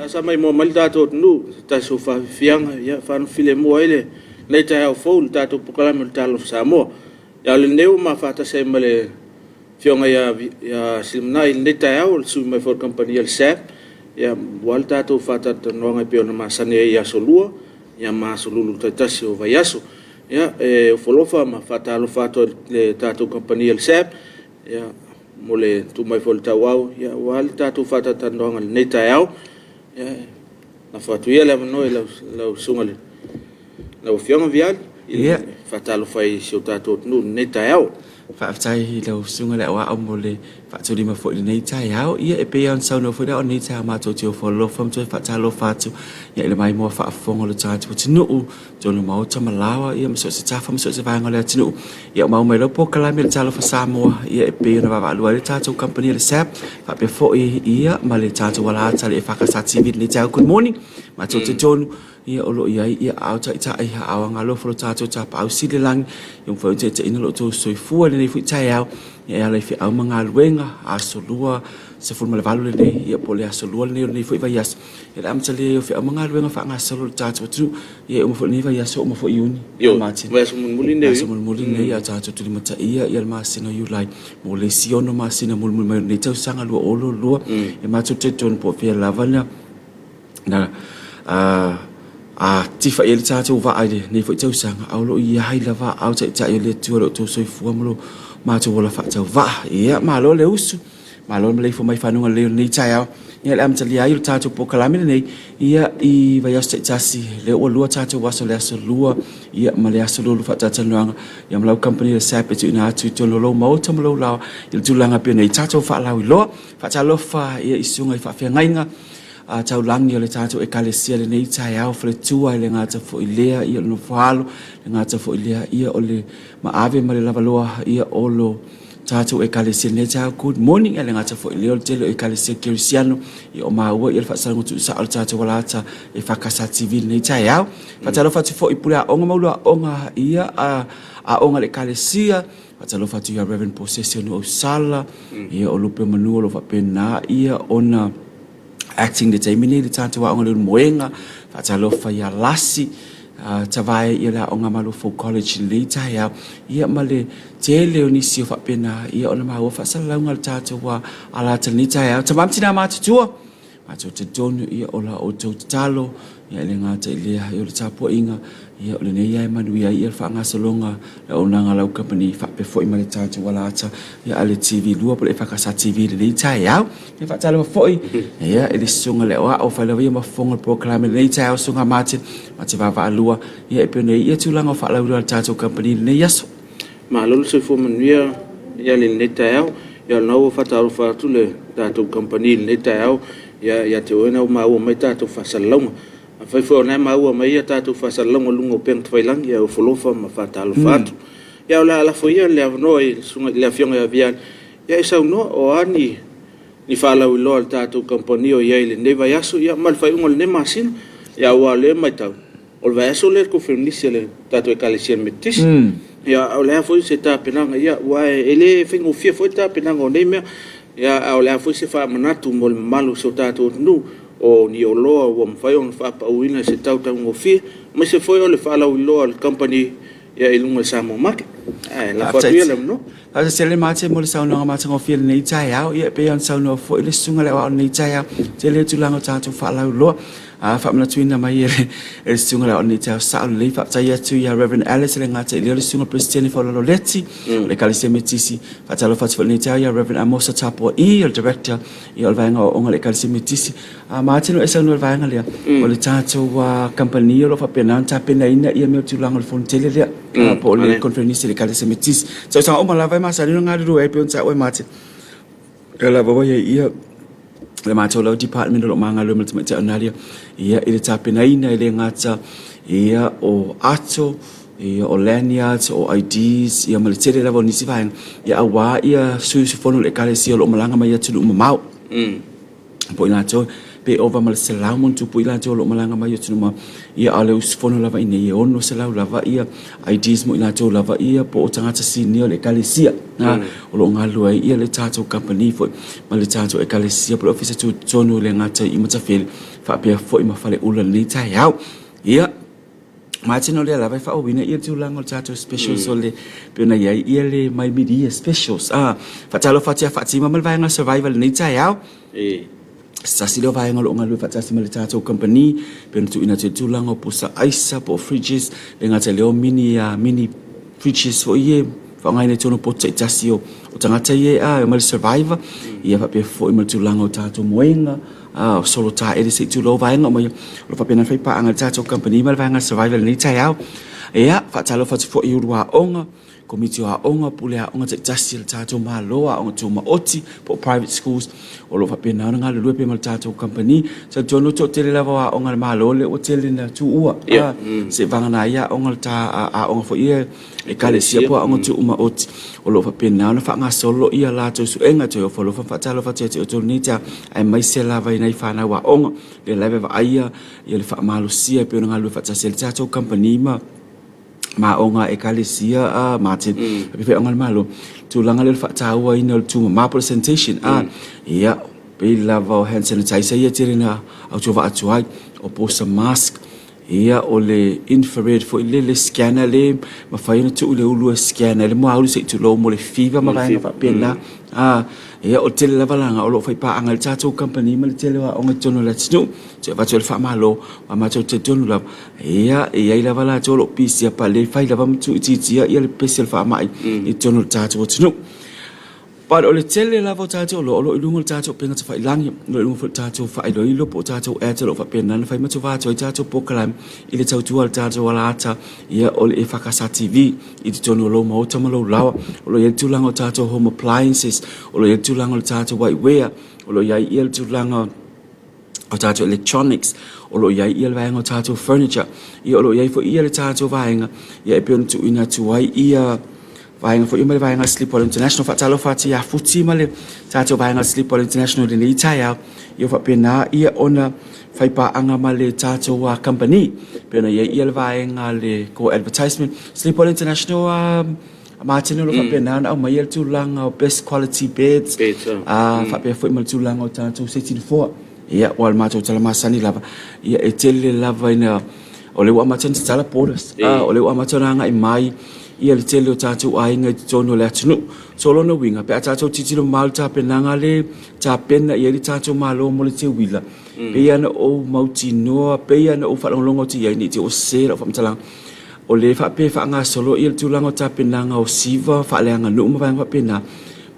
A sa maimoa mai le tatou atunuu i se tasi o faafiafiaga, ia faanofo filemu ai lenei taeao fou i le tatou polokalame o le Talofa Samoa. Ia, o lenei ua ma faatasi ai ma le Afioga ia Silimanai i lenei taeao, o le sui mai foi o le kamupani a le SABB, ia, aua le tatou faatalatalanoaga e pei ona masani ai i aso Lua, ia ma aso Lulu taitasi o vaiaso. Ia, e ofo alofa ma faatalofa atu i le tatou kamupani a le SABB, ia, mo le tuu mai foi i le tauau, ia, aua le tatou faatalatalanoaga i lenei taeao. Ia, lafo atu ia le avanoa i lau susuga i lau Afioga Viali i le faatalofa i si o tatou atunuu i lenei taeao. Faafetai i lau Susuga i le Aoao mo le faatulima foi i lenei taeao. Ia, e pei lava ona saunoa foi le Aoao i lenei taeao, matou te ofo alofa ma toe faatalofa atu ia i le maimoa faafofoga o le tatou atunuu, totonu o maota ma laoa, ia ma so o se tafa ma so o se vaega o le atunuu. Ia, ua maua mai lau polokalame i le Talofa Samoa, ia e pei ona vaavaalua ai le tatou kamupani a le SABB, faapea foi ia ma le tatou alata i le EFKS TV i lenei taeao. Good morning. Matou te talitonu Ia o lo o i ai ia aao taitai, aao agalofa o lo tatou Tapaau Sili i le Lagi, ia mafai ona taitaiina lo outou soifua i lenei foi taeao, ia e ala i feau ma galuega, aso lua, 18 lenei, ia po o le aso lua lenei o lenei foi vaiaso, ia le amatalia ai o feau ma galuega faagasolo a le tatou atunuu, ia e uma foi lenei vaiaso, uma foi Iuni, Ioe, vaiaso mulimuli lenei o Iuni. Vaiaso mulimuli lenei, a o tatou tulimataia ia le masina o Iulai mo le isi ono masina mulimuli mai o lenei tausaga 2022, ia matou talitonu po o fea lava na na tifa i ai le tatou vaa i lenei foi tausaga, a o lo o i ai lava aao taitai o le Atua i lo outou soifua ma lo matou ola faatauvaa. Ia, malo le usu, malo le maleifua mai i fanuga lelei o lenei taeao. Ia, le amatalia ai o le tatou polokalame lenei, ia, i vaiaso taitasi, lea ua lua tatou aso, le aso lua, ia, ma le aso lua faatalatalanoaga, ia, ma lau kamupani o le SABB e tuuina atu i totonu o lou maota ma lou laoa i le tulaga e pei ona i ai tatou faalauiloa. Faatalofa ia i susuga i faafeagaiga taulagi o le tatou Ekalesia i lenei taeao, faletua e le gata foi lea ia o le nofoalo, le gata foi lea ia o le maave ma le lavaloa ia o lo tatou Ekalesia i lenei taeao. Good morning, e le gata foi lea o le tele o Ekalesia Kerisiano ia o maua ia le faasalaga tuusao o le tatou alata EFKS TV i lenei taeao. Faatalofa atu foi i pule aoga ma ulu aoga ia aoga a le Ekalesia. Faatalofa atu ia Reverend Posese Nuuausala, ia o Lupe Manu o lo o faapena ia ona acting le taimi nei i le tatou aoga lea o le Moega. Faatalofa ia Lasi Tavae ia le aoga Malofou College i lenei taeao, ia ma le tele o nisi o faapena ia ona maua faasalalauga a le tatou alata i lenei taeao. Tama ma tina matutua, Matou talitonu ia o la outou tatalo, ia e le gata i lea, ia o le tapuaiga, ia o lenei lava e manuia ai ia le faagasologa, le auaunaga a lau kamupani faapea foi ma le tatou alata ia a le TV 2 po o le EFKS TV i lenei taeao. Ia faatalofa foi ia i le susuga i le aoao fai lava ia ma fofoga o le polokalame i lenei taeao, Susuga Martin, ma te vaavaalua ia e pei ona i ai ia tulaga o faalauiloa a le tatou kamupani i lenei aso. Malo le soifua manuia i lenei taeao. Ia o lena ua faatalofa atu le tatou kamupani i lenei taeao ia te oe na ua maua mai tatou faasalalauga. Afai foi o lena e maua mai a tatou faasalalauga i luga o upega tafailagi, ia ofo alofa ma faatalofa atu. Ia o le a lafo ia le avanoa i le susuga i le Afioga ia Viali e saunoa, o a ni faalauiloa a le tatou kamupani o i ai i lenei vaiaso ma le faaiuga o lenei masina. Ia aua o lea e matau, O le vaiaso lea le koneferenisi a le tatou Ekalesia Metotisi. Ia, o le a foi se tapenaga, ia, aua e le faigofie foi le tapenaga o nei mea. Ia, a o le a foi se faamanatu mo le mamalu o si o tatou atunuu, o ni oloa ua mafai ona faapauina i se tau taugofie, aemaise foi o le faalauiloa a le kamupani i luga o le Samoa Market. Ae lafo atu ia le avanoa. Faafetai tele Mate mo le saunoaga matagofie i lenei taeao. Ia e pei ona saunoa foi le susuga i le aoao i lenei taeao, tele le tulaga o tatou faalauiloa. A faamanatuina mai e le susuga i le aoao i lenei taeao, sao lelei. Faafetai atu ia Reverend Alice e le gata i lea o le susuga i le Peresetene Faulalo Leti o le Ekalesia Metotisi. Faatalofa atu foi i lenei taeao ia Reverend Amosa Tapua'i o le Director o le Vaega o Aoaoga a le Ekalesia Metotisi. A Mate no e saunoa i le vaega lea, o le tatou kamupani o lo o faapena ona tapenaina ia mea o tulaga o le fono tele lea, po o le conference a le Ekalesia Metotisi. Tausaga uma lava e masani ona galulue ai pei ona taua e Mate. O lea lava ua i ai ia le matou lava department o lo o ma galulue ma le tamaitai o Nadia ia i le tapenaina e le gata ia o ato, ia o lanyards, o IDs ia ma le tele lava o nisi vaega ia aua ia sui usufono o le Ekalesia o lo o malaga mai atunuu mamao. Po o i latou Pe ova ma le 100+ i latou o lo o malaga mai i atunuu mamao, ia a o le usufono lava i inei e 600 lava ia IDs mo i latou lava ia po o tagata sinia o le Ekalesia o lo o galulue ai ia le tatou kamupani foi ma le tatou Ekalesia po o le Ofisa Tutotonu e le gata i Matafele faapea foi ma Faleula i lenei taeao. Ia, Martin o lea lava e faaauauina ia le tulaga o le tatou specials o le pei ona i ai ia le My Media Specials. Ah, faatalofa atu ia Faatima ma le vaega Survivor i lenei taeao. Se tasi lea o vaega o lo o galulue faatasi ma le tatou kamupani pei ona tuuina atu ai le tulaga o pusa aisa po o fridges, e le gata i lea o mini, mini fridges foi ia e faaaogaina i totonu o potu taitasi o tagata ia e omai le Survivor, ia faapea foi ma le tulaga o tatou moega, o solo taele se i tulou vaega uma ia. O lo o faapena ona fai paaga a le tatou kamupani ma le vaega Survivor i lenei taeao. Ia, faatalofa atu foi i ulu aoga, Komiti o Aoga, Pule Aoga taitasi a le tatou Malo, Aoga Tumaoti po o private schools o lo o faapena ona galulue pea ma le tatou kamupani. Talitonu o le toatele lava o aoga a le Malo lea ua tele ina tuua, seivagana ai aoga a le ta aoga foi ia Ekalesia po o aoga tuumaoti o lo o faapena ona faagasolo ia latou suega. Toe ofo alofa ma faatalofa atu ia te outou i lenei taeao aemaise lava i nai fanau aoga lea lava e vaaia le faamalosia e pei ona galulue faatasi ai le tatou kamupani ma ma aoga a Ekalesia a Martin faapea foi aoga a le Malo, tulaga lea o le faatauaina o le tumama po o le sanitation a ia pei lava o hand sanitizer ia e tele ina autovaa atu ai, o posa mask, ia o le infrared foi lele scanner lea e mafai ona tuu i le ulu e scan ai le muaulu se i tulou mo le fever ma vaega faapena. A ia o le tele lava laga o lo o faipaaga ai le tatou kamupani ma le tele o aoga i totonu o le atunuu. Toe avatu ai le faamalo, aua matou te talitonu lava, ia, e i ai lava latou o lo o pisia pale, fai lava ma tuuitiitia ia le pese o le faamai i totonu o le tatou atunuu. But o le tele lava o tatou oloa o lo o i luga o le tatou upega tafailagi, o lo o i luga foi o le tatou faailoilo po o tatou ads o lo o faapena ona fai ma tova atu ai tatou polokalame i le tautua a le tatou alaata, ia o le EFKS TV i totonu o lou maota ma lou laoa. O lo o i ai le tulaga o tatou home appliances, o lo o i ai le tulaga o le tatou whiteware, o lo o i ai ia le tulaga o tatou electronics, o lo o i ai ia le vaega o tatou furniture, ia o lo o i ai foi ia le tatou vaega ia e pei ona tuuina atu ai ia vaega foi ia ma le vaega Sleep Well International. Faatalofa atu ia Futi ma le tatou vaega Sleep Well International i lenei taeao, ia faapena ia ona fai paaga ma le tatou company pei ona i ai ia le vaega le Go Advertisement Sleep Well International Martin o lo o faapena ona aumaia le tulaga o best quality beds, faapea foi ma le tulaga o tatou seti nofoa. Ia, aua o le matou tala masani lava, ia e tele lava ina, o lea ua amata ona tatala borders, o lea ua amata ona agai mai ia le tele o tatou aiga i totonu o le atunuu. So o lona uiga, pe a tatou tilotilo mamao i le tapenaga lea e tapena i ai le tatou Malo mo le teuila, pei lava ona ou mautinoa, pei lava ona ou faalogologo atu i ai, ne i te i ua sese lau faamatalaga, O lea faapea e faagasolo ia le tulaga o tapenaga o siva, faaleaganuu ma vaega faapena,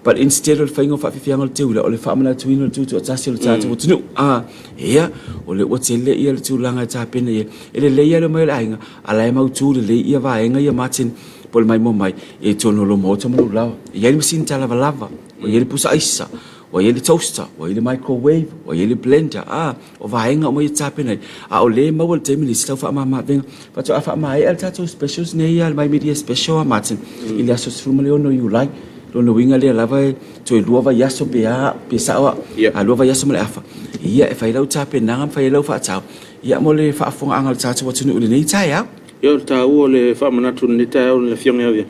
but instead o le faiga o faafiafiaga o le teuila, o le faamanatuina o le tutoatasi o le tatou atunuu. A, ia, o lea ua tele ia le tulaga e tapena i ai. E lelei lava le omai o le aiga, a la e mautu lelei ia vaega ia Martin, po o le maimoa mai, i totonu o lou maota ma lou laoa. E i ai le masini talavalava, ua i ai le pusa aisa, ua i ai le toaster, ua i ai le microwave, ua i ai le blender, a. O vaega uma ia e tapena ai, a o lea e maua i le taimi lenei se tau faamama-avega. Faatoa faamaea le tatou specials nei a le My Media Special a Martin i le aso 16 o Iulai. Lona uiga lea lava e toe lua vaiaso pe a, pe sao au, a lua vaiaso ma le afa, ia e fai lau tapenaga ma fai ai lau faatau, ia mo le faafofogaaga a le tatou atunuu i lenei taeao. Ia o le taua o le faamanatu i lenei taeao i le Afioga ia Avia,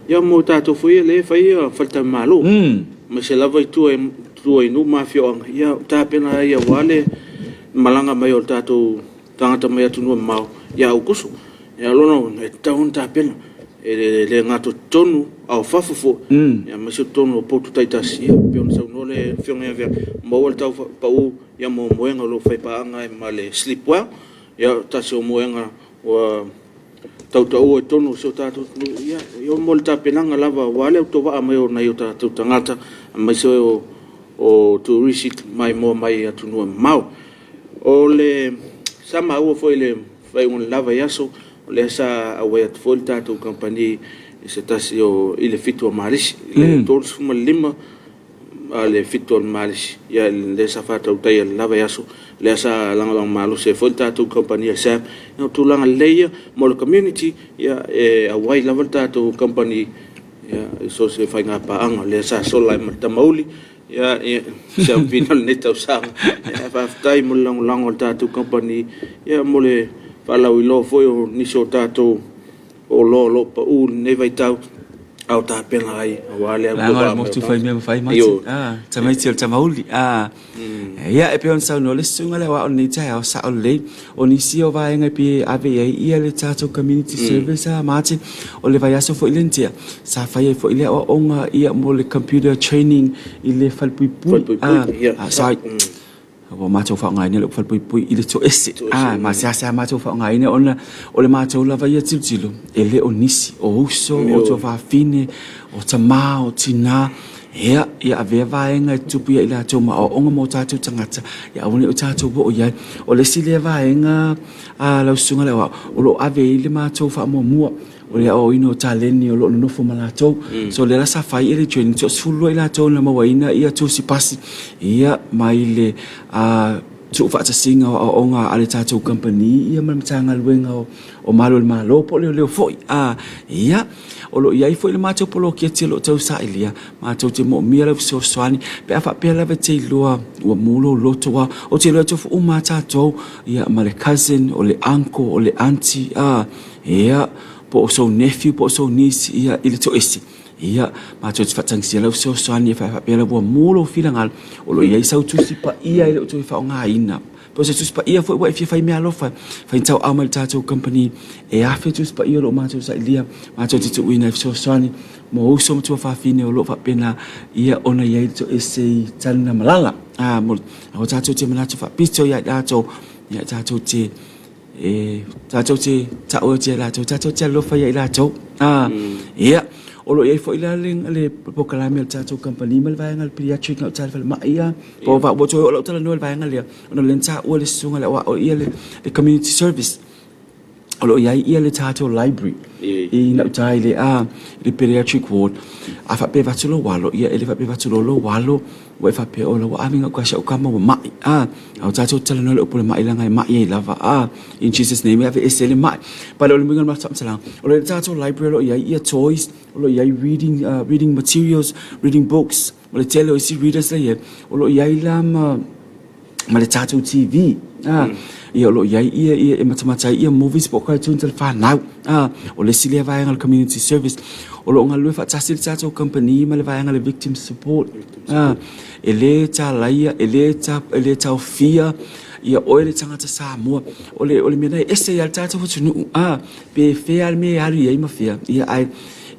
ia mo tatou foi ia lea e fai faletalimalo, aemaise lava i tua i nuu ma afioaga, ia tapena ai aua le malaga mai o tatou tagata mai atunuu e mamao ia Aokuso. Ia o lona uiga, e tatau ona tapena, e le gata i totonu a o fafo foi, aemaise o totonu o potu taitasi, ia pei ona saunoa le Afioga ia Avia, maua le tau pau ia moemoega o lo o faipaaga ai ma le Sleep Well, ia tasi o moega ua tautaua i totonu o si o tatou atunuu, ia, e mo le tapenaga lava aua le autovaa mai o nai o tatou tagata, aemaise o turisi maimoa mai atunuu e mamao. O le sa maua foi i le faaiuga o le la vaiaso, o lea sa auai atu foi le tatou kamupani i se tasi o, i le 7 o Malisi, i le 35 a le 7 o le Malisi, ia lea sa faatautaia i le la vaiaso, lea sa lagolago malosi ai foi le tatou kamupani a le SABB. Ia o tulaga lelei ia mo le community, ia e auai lava le tatou kamupani i so o se faigapaaga, lea sa sola ai ma le Tamauli. Ia, ia, si au pina o lenei tausaga. Ia, faafetai mo le lagolago a le tatou kamupani, ia, mo le faalauiloa foi o nisi o tatou oloa o lo o pau i lenei vaitau, a o tapena ai aua le Leaga o le motu fai mea ma fai mati. Ah, tamaiti o le tamauli. Ah. Ia, e pei ona saunoa le susuga lea o lenei taeao, sao lelei. O nisi o vaega e pei e ave i ai ia le tatou community service a Martin, o le vaiaso foi lea na tea, sa fai ai foi le aoaoga ia mo le computer training i le falepuipui. Falepuipui, ia. Sorry. Ua matou faaaogaina le falepuipui i le toese. Ah, ma seasea matou faaaogaina ona o le matou lava ia tilotilo, e le o nisi, o uso, o tuafafine, o tama, o tina, ia, ia avea vaega e tutupu ia i latou ma aoaoga mo tatou tagata, ia aua ne i o tatou oo i ai. O le isi lea vaega a lau Susuga i le Aoao, o lo o ave i ai le matou faamuamua, o le aoaoina o taleni o lo o nonofo ma latou. So o lea la sa fai le training, so 12 i latou na mauaina ia tusi pasi, ia mai le tuufaatasiga o aoaoga a le tatou kamupani ia ma le Matagaluega o Malu o le Malo po o Leoleo foi. Ia, o lo o i ai foi le matou poloketi o lo o tausailia, matou te moomia lau fesoasoani pe a faapea lava e te iloa ua mu lou loto, aua ou te iloa e tofu uma lava tatou ia ma le cousin, o le uncle, o le aunty, ia, po o sou nephew po o sou niece ia i le toese. Ia, matou te faatagisia lau fesoasoani e faapea lava ua mu lou finagalo, o lo o i ai sau tusi paia e le o toe faaaogaina. Po o se Tusi Paia foi ua e fia faimeaalofa, faitauau mai i le tatou kamupani e afe Tusi Paia o lo o matou sailia, matou te tuuina e fesoasoani mo uso ma tuafafine o lo o faapena ia ona i ai le toese i tana malala. A, mo, aua tatou te manatu faapito ia i latou, ia tatou te, e, tatou te ta'u atu ia i latou, tatou te alofa ia i latou. A, ia, o lo o i ai foi la le, le polokalame a le tatou kamupani ma le vaega o le pediatric gauta i le falemai ia, po o ua toe oo lau talanoa i le vaega lea, Ona o lea na taua le susuga lea aua o ia le community service o lo o i ai ia le tatou library i gauta i le a le pediatric ward. A faapea e avatu lou alo, ia e le faapea e avatu loa lou alo ua e faapea oh la ua ave gauta i si au tama ua mai a. A ua tatou talanoa i le upu o le mai leaga e mai ai lava a. In Jesus name e aveese ai le mai. But o le uiga o le matou faamatalaga, o le tatou library o lo o i ai ia toys, o lo o i ai reading reading materials, reading books, O le tele o isi readers la e i ai, o lo o i ai la ma, ma le tatou TV. Ah, Ia o lo o i ai ia, ia e matamata ai ia movies po o cartoons a le fanau. Ah, o le isi lea vaega o le community service. O lo o galulue faatasi le tatou company ma le vaega o le victim support. Ah, e le talaia, e le, ta, e le taofia ia oe le tagata Samoa. O le, o le mea lena e ese ai lava le tatou atunuu. Ah, Pe fea le mea e alu i ai ma fea, ia ae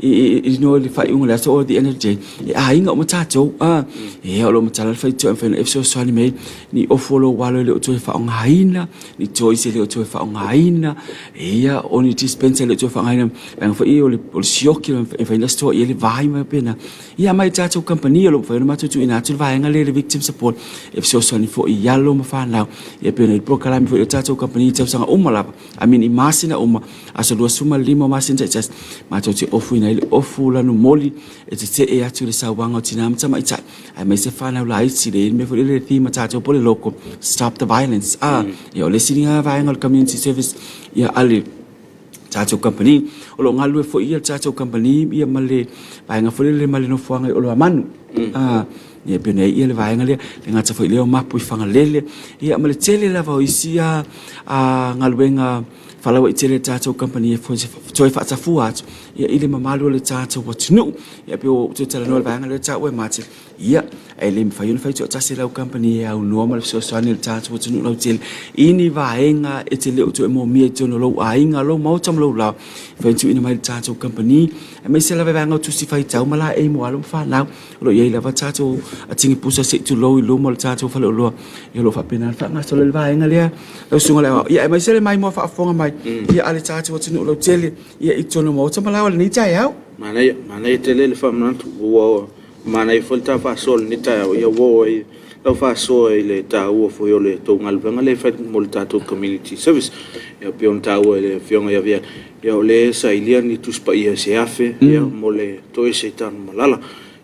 i no le faaiuga o le aso or the end of the day, e aiga uma tatou. Ah, ia o lo o matala le faitotoa e mafai ona e fesoasoani mai ni ofu o lou alo e le o toe faaaogaina, ni toys e le o toe faaaogaina, ia o ni dispenser e le o toe faaaogaina, leaga foi o le sioki e mafai ona store i ai le vai ma faapena. Ia aumai i le tatou kamupani o lo o mafai ona matou tuuina atu le vaega lea i le victim support e fesoasoani foi i alo ma fanau. Ia pei ona i ai le polokalame foi a le tatou kamupani i tausaga uma lava. I mean i masina uma, aso 25 o masina taitasi, matou te ofuina ai le ofu lanumoli e tetee atu i le sauaga o tina ma tamaitai, aemaise fanau laiti, le i ai le mea foi lele le theme a tatou po o le logo, Stop the Violence. Ah, ia o le isi lena vaega o le community service ia a le tatou company. O lo o galulue foi ia le tatou company ia ma le vaega foi lele ma le nofoaga i Oloamanu. Ah, Ia pei ona i ai le vaega lea, le gata foi lea o mapu i Fagalele, ia ma le tele lava o isi a galuega faalauaitele a le tatou kamupani e toe faatafua atu ia i le mamalu o le tatou atunuu. Ia pei ua ou toe talanoa i le vaega lea e taua e Martin, ia, e le mafai ona fai toatasi e lau kamupani e aunoa ma le fesoasoani a le tatou atunuu lautele i ni vaega e te le o toe moomia i totonu o lou aiga, lou maota ma lou laoa, e mafai ona tuuina mai i le tatou kamupani, aemaise lava i vaega o tusi faitau ma laei mo alo ma fanau. O lo o i ai lava tatou tinipusa se i tulou i luma o le tatou faleoloa. Ia o lo o faapena ona faagasolo ai le vaega lea lau susuga i le Aoao. Ia aemaise le maimoa faafofoga mai ia a le tatou atunuu lautele ia i totonu o Maota ma Laoa i lenei taeao. Manaia, manaia tele le faamanatu. Ua manaia foi le ta faasoa i lenei taeao. Ia ua oo ai lau faasoa i le taua foi o le tou galuega lea e fai mo le tatou community service. Ia pei ona taua e le Afioga ia Viali, ia o lea e sailia ni Tusi Paia se 1000 mo le toese i Tanumalala.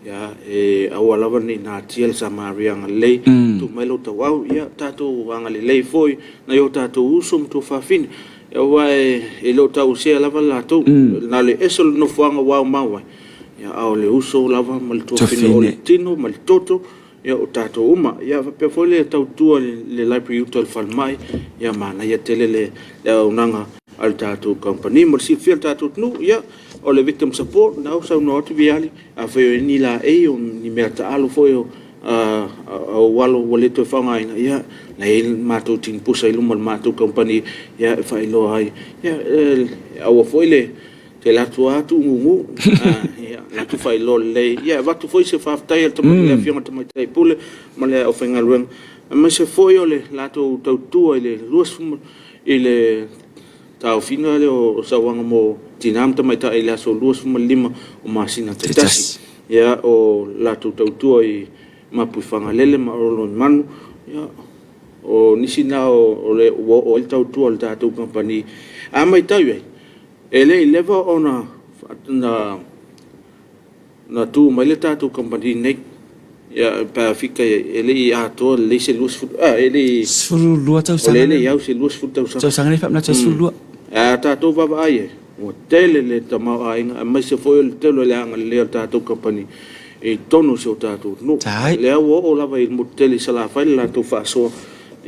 Ia, e aua lava ne i natia le Samaria agalelei, tuu mai lou tauau, ia tatou agalelei foi nai o tatou uso ma tuafafine, aua e le o tauosea lava latou, na o le ese o le nofoaga ua aumau ai, a o le uso lava ma le tuafafine, o le tino ma le toto. Ia, o tatou uma. Ia, faapea foi le tautua i le library i uta i le falemai, ia manaia tele le auaunaga a le tatou kamupani. Mo le silafia e le tatou atunuu, ia, o le Victim Support, lena ua saunoa atu Viali, afai o i ai ni laei o ni mea taalo foi o ou alo ua le toe faaaogaina, ia, o la e i ai le matou tini pusa i luma o le matou kamupani e faailoa ai, ia, aua foi le te alu atu lava tuugugu, ia, alu atu faailoa lelei. Ia e avatu foi se faafetai a le Afioga i le Tamaitai Pule ma le aufaigaluega, aemaise foi o le latou tautua i le 20, i le taofiga lea o sauaga mo tina ma tamaitai i le aso 25 o masina taitasi. Ia, o le latou tautua i Mapuifagalele ma Oloimanu, ia, o nisi na o le ua oo i ai le tautua a le tatou kamupani. A matau i ai, e le i leva ona na tu mai le tatou kamupani nei, ia, pe a fika i ai, e le i atoa lelei se 20, a, e le i... 12 tausaga. O lea e le i au se 20 tausaga. Tausaga nei faamanatu ai 12. Ae a tatou vaavaai i ai, ua tele le tamaoaiga aemaise foi o le tele o le agalelei o le tatou kamupani i totonu o si o tatou atunuu. Tai. Lea ua oo lava i le motu tele i Salafai le latou faasoa.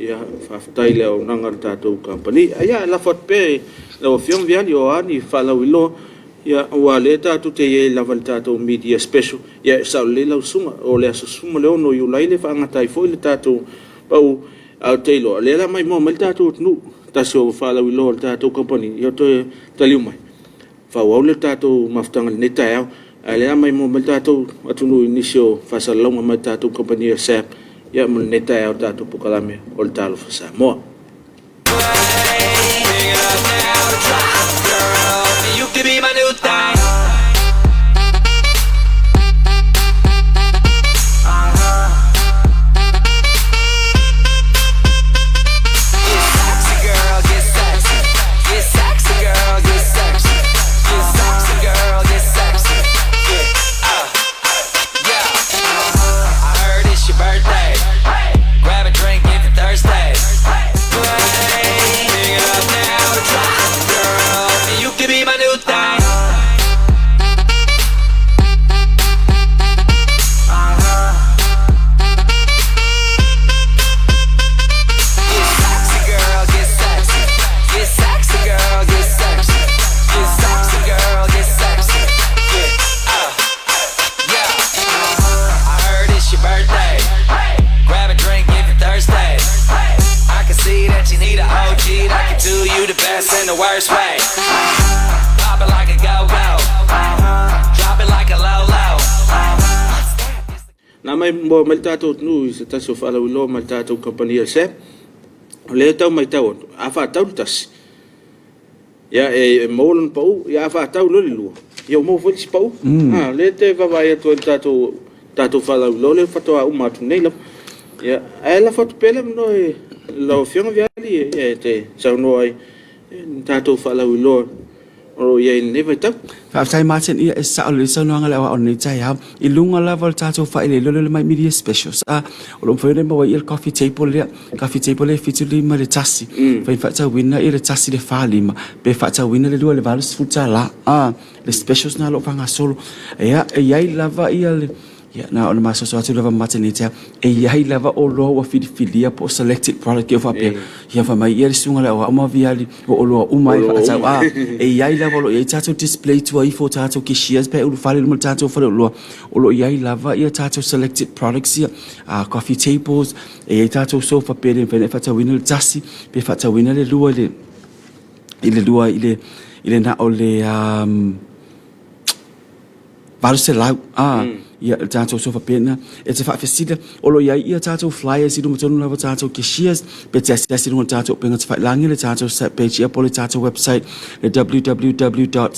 Ia, faafetai i le auaunaga a le tatou kamupani. Ia, e lafo atu pea i lau Afioga Viali, o a ni faalauiloa, ia, aua o lea tatou te i ai lava i le tatou media special. Ia, e sao lelei lau susuga, o le aso 16 Iulai lea e faagata ai foi le tatou pau. Ae ou te iloa, o lea o le a maimoa mai le tatou atunuu, tasi o faalauiloa a le tatou kamupani, ia toe taliu mai, faaauau le tatou mafutaga i lenei taeao. Ae o lea o le a maimoa mai le tatou atunuu i nisi o faasalalauga mai le tatou kamupani a le SABB, ia mo lenei taeao i le tatou polokalame o le Talofa Samoa. Na maimoa mai le tatou atunuu i se tasi o faalauiloa ma le tatou kamupani a le SABB, o lea e tau matau atu, a faatau le tasi, ia e maua lona pau, ia a faatau loa le lua, ia ua maua foi le isi pau. A, o lea e te vaavaai atu ai i le tatou, tatou faalauiloa lea faatoa uma atu nei lava. Ia, ae lafo atu pea le avanoa i lau Afioga Viali e te saunoa ai i ni tatou faalauiloa o lo o i ai i lenei vaitau. Faafetai Martin, ia e sao lelei le saunoaga a le aoao i lenei taeao. I luga lava o le tatou faaeleeleole o le My Media Specials, a, o lo o mafai ona e maua ai ia le coffee table lea, coffee table lea e 75 i le tasi, mafai ona faatauina ia le tasi i le 45, pe faatauina le lua i le $80, a, le specials lena o lo o faagasolo. Ia, e i ai lava ia le Ia, na ona masoasoa atu lava ma Martin ia, e i ai lava oloa ua filifilia po o selected product ia faapea. Ia fai mai ia le susuga i le aoao ma Viali, o oloa uma e faatau. A, e i ai lava o lo o i ai tatou display tua ifo o tatou cashiers pe ulufale i luma o le tatou faleoloa, o lo o i ai lava ia tatou selected products ia, coffee tables, e i ai tatou sofa pe le mafai ona e faatauina le tasi, pe faatauina le lua i le, i le lua i le, i le na o le 800, a, ia, le tatou sofa pena, e te faafesili, o lo o i ai ia tatou flyers i luma tonu lava o tatou cashiers, pe te asiasi i luga o le tatou upega tafailagi, le tatou sap page ia po o le tatou website, le www.ssab.ws,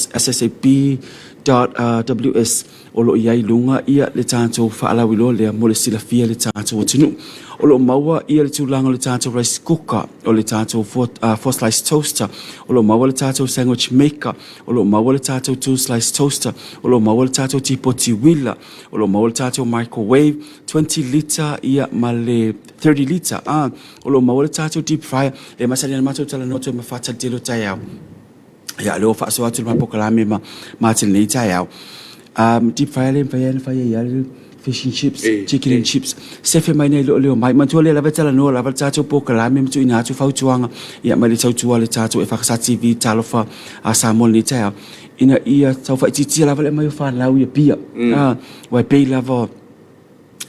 o lo o i ai i luga ia le tatou faalauiloa lea mo le silafia e le tatou atunuu. O lo o maua ia le tulaga o le tatou rice cooker, o le tatou four slice toaster, o lo o maua le tatou sandwich maker, O lo o maua le tatou two slice toaster, o lo o maua le tatou tipoti uila, o lo o maua le tatou microwave, 20 litre ia ma le 30 litre, ah, o lo o maua le tatou deep fryer, e masani ana matou talanoa atu ai ma Fata i le tele o taeao. Ia, o lea ua faasoa atu le ma polokalame ma Martin i lenei taeao. Um, deep fryer lea e mafai lava ona fai ai lava le Fish and chips, chicken and chips. Sefe mai nei leo leo mai. Manatua lea lava e talanoa lava le tatou polokalame ma tuuina atu fautuaga ia mai le tautua a le tatou EFKS TV Talofa a Samoa lenei taeao ina ia tau faaitiitia lava le aumai o fanau i Apia. Aua e pei lava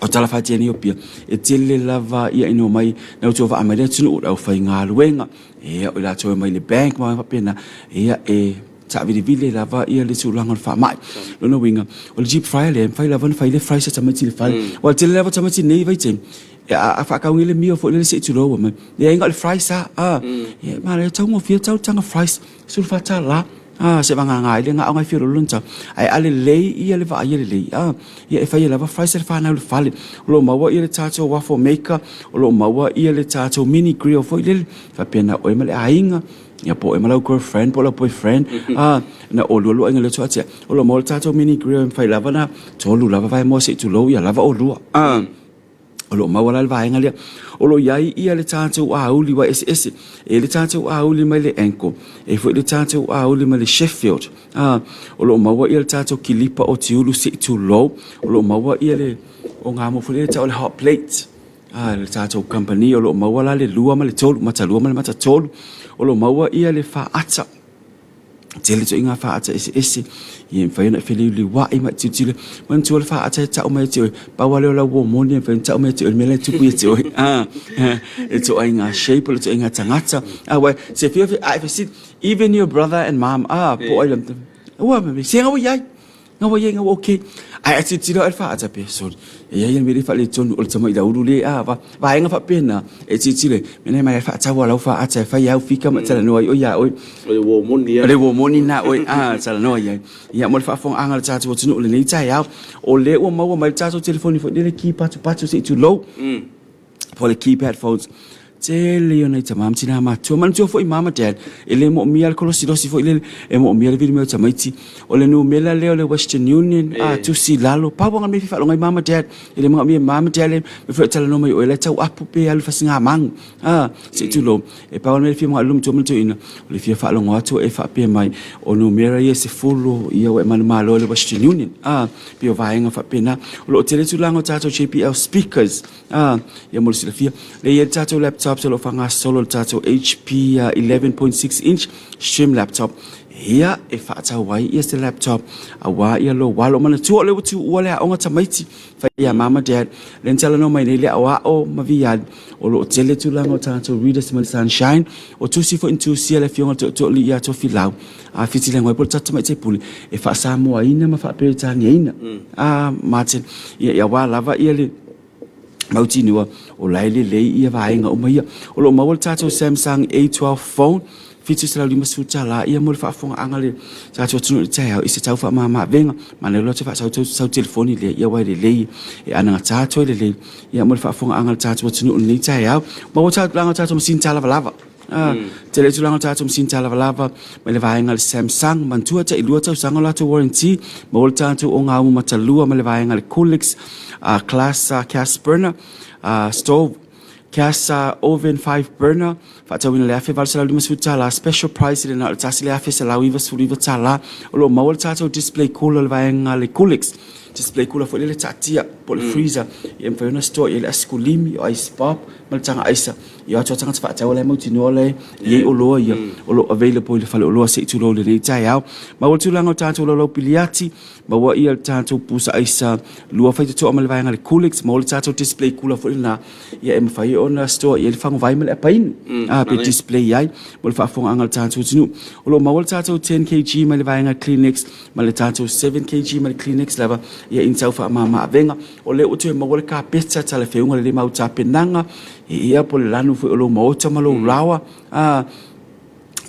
o tala faatia nei o Apia e tele lava ia ina omai na outou vaa mai le atunuu o le aufaigaluega ia o i latou e omai i le bank ma vaega faapena ia e taavilivili ai lava ia le tulaga o le faamai. Lona uiga, o le deep fryer lea, e mafai lava ona fai le fries a tamaiti i le fale. Aua e tele lava tamaiti nei vaitaimi, a faatau nei le meal foi lele se i tulou mai, leai na o le fries lava. A, ia manaia, e taugofie tau le taga fries, $14. A, se vagana ai le gao nai fiololo lona tau. Ae a lelei ia le vaaia lelei, a, ia e fai ai lava fries a le fanau i le fale. O lo o maua ia le tatou waffle maker, o lo o maua ia le tatou mini grill foi lele, faapea na o oe ma le aiga, Ia po o oe ma lau girlfriend po o lau boyfriend a na oulua lua aiga lea tua o lo o maua le tatou mini grill e mafai lava ona tolu lava vaemoa se i tulou ia lava oulua a o lo o maua la le vaega lea. O lo o i ai ia le tatou auli ua eseese. E i ai le tatou auli mai le Anchor, e i ai foi le tatou auli mai le Sheffield. A o lo o maua ia le tatou kilipa o tiulu se i tulou. O lo o maua ia le ogaumu foi lea e tau o le hot plate. A le tatou kamupani o lo o maua la le lua ma le tolu, mata lua ma le mata tolu. O lo o maua ia le faata. Tele ituaiga faata eseese. Ia e mafai ona e feliuliuai ma e tilotilo. Manatua le faata e tau mai ia te oe, pau lava lea o lau uo moni e mafai ona tau mai ia te oe le mea la e tupu ia te oe. A, e ituaiga shape o le ituaiga tagata. A ua se fia, a e fesili, even your brother and mom, a, po o ai lava, ua, se ga ua i ai. Nga ua iai nga ua ok. Ae a tilotilo ae le faata pe sorry. E iai le mea lea faaletonu o le tama i laulu le a va. Vaega faapena e tilotilo ai. Mea nei mai faatau a lau faata e fai au fika ma talanoa ai oe ia oe. O le uo moni a. O le uo moni na oe a talanoa i ai. Ia mo le faafofogaaga a le tatou atunuu i lenei taeao, o lea ua maua mai le tatou telefoni foi lele ki patupatu se i tulou. Po o le keypad phones. Tele ia o nai tama ma tina matutua. Manatua foi mama dad, e le moomia le kolosilosi foi lele, e moomia le vili mai o tamaiti. O le numera lea o le Western Union, a tusi i lalo, pau lava mea e fia faalogo ai mama dad. E le manaomia e mama dad le mea foi e talanoa mai o oe la e tau apu pe alu i fasiga magu. A, se i tulou, e pau lava le mea e fia manao ai le matua ma le toeaina, o le fia faalogo atu e faapea mai, o numera ia e 10, ia ua e manumalo i le Western Union. A, pei o vaega faapena. O lo o tele tulaga o tatou JBL speakers. Ah, ia mo le silafia, lea e i ai le tatou laptops o lo o faagasolo le tatou HP 11.6 inch stream laptop. Ia, e faatau ai ia se laptop aua ia lou alo. Manatua o lea ua tuua le aoga tamaiti, fai ia mama dad, lea na talanoa mai nei le aoao ma Viali, o lo o tele tulaga o tatou readers ma le sunshine. O tusi foi na tusia le afioga i le Tootooalii ia Tofilau, a fitilengo ai po o le tatou tamaitai pule, e faa-Samoaina ma faa-Peretaniaina. Ah, Martin, ia, aua lava ia le mautinoa o la e lelei ia vaega uma ia. O lo o maua le tatou Samsung A12 phone, $750 ia mo le faafofogaaga a le tatou atunuu i le taeao i se tau faamama-avega. Manaia loa te faasau sau telefoni lea, ia aua e lelei, e anagata atu ai lelei ia mo le faafofogaaga a le tatou atunuu i lenei taeao. Maua tulaga o tatou masini talavalava. Tele tulaga o tatou masini talavalava mai le vaega a le Samsung, manatua tai 2 tausaga o latou warranty, maua le tatou ogaumu matalua mai le vaega a le Coolix, Class Gas Burner, Stove, Gas Oven 5 Burner, faatauina i le $1,850, special price i le na o le $1,199. O lo o maua le tatou display cooler i le vaega a le Coolix, display cooler foi lele taatia po o le freezer, ia mafai ona store i ai le asikulimi, o ice pop ma le taga aisa. Ia atu a tagata faatau la e mautinoa la e i ai oloa ia o lo o available i le faleoloa se i tulou i lenei taeao. Maua le tulaga o tatou laulau piliati, maua ia le tatou pusa aisa lua faitotoa ma le vaega le Coolix, maua le tatou display kula foi lena ia e mafai ona store i ai le faguvai ma le apainu a pe display ai mo le faafofogaaga a le tatou atunuu. O lo o maua le tatou 10 kg mai le vaega Kleenex ma le tatou 7 kg mai le Kleenex lava ia i ni tau faamama avega. O lea ua toe maua le kapeta talafeuga lelei mau tapenaga, ia po o le lanu foi o lou maota ma lou laoa, a,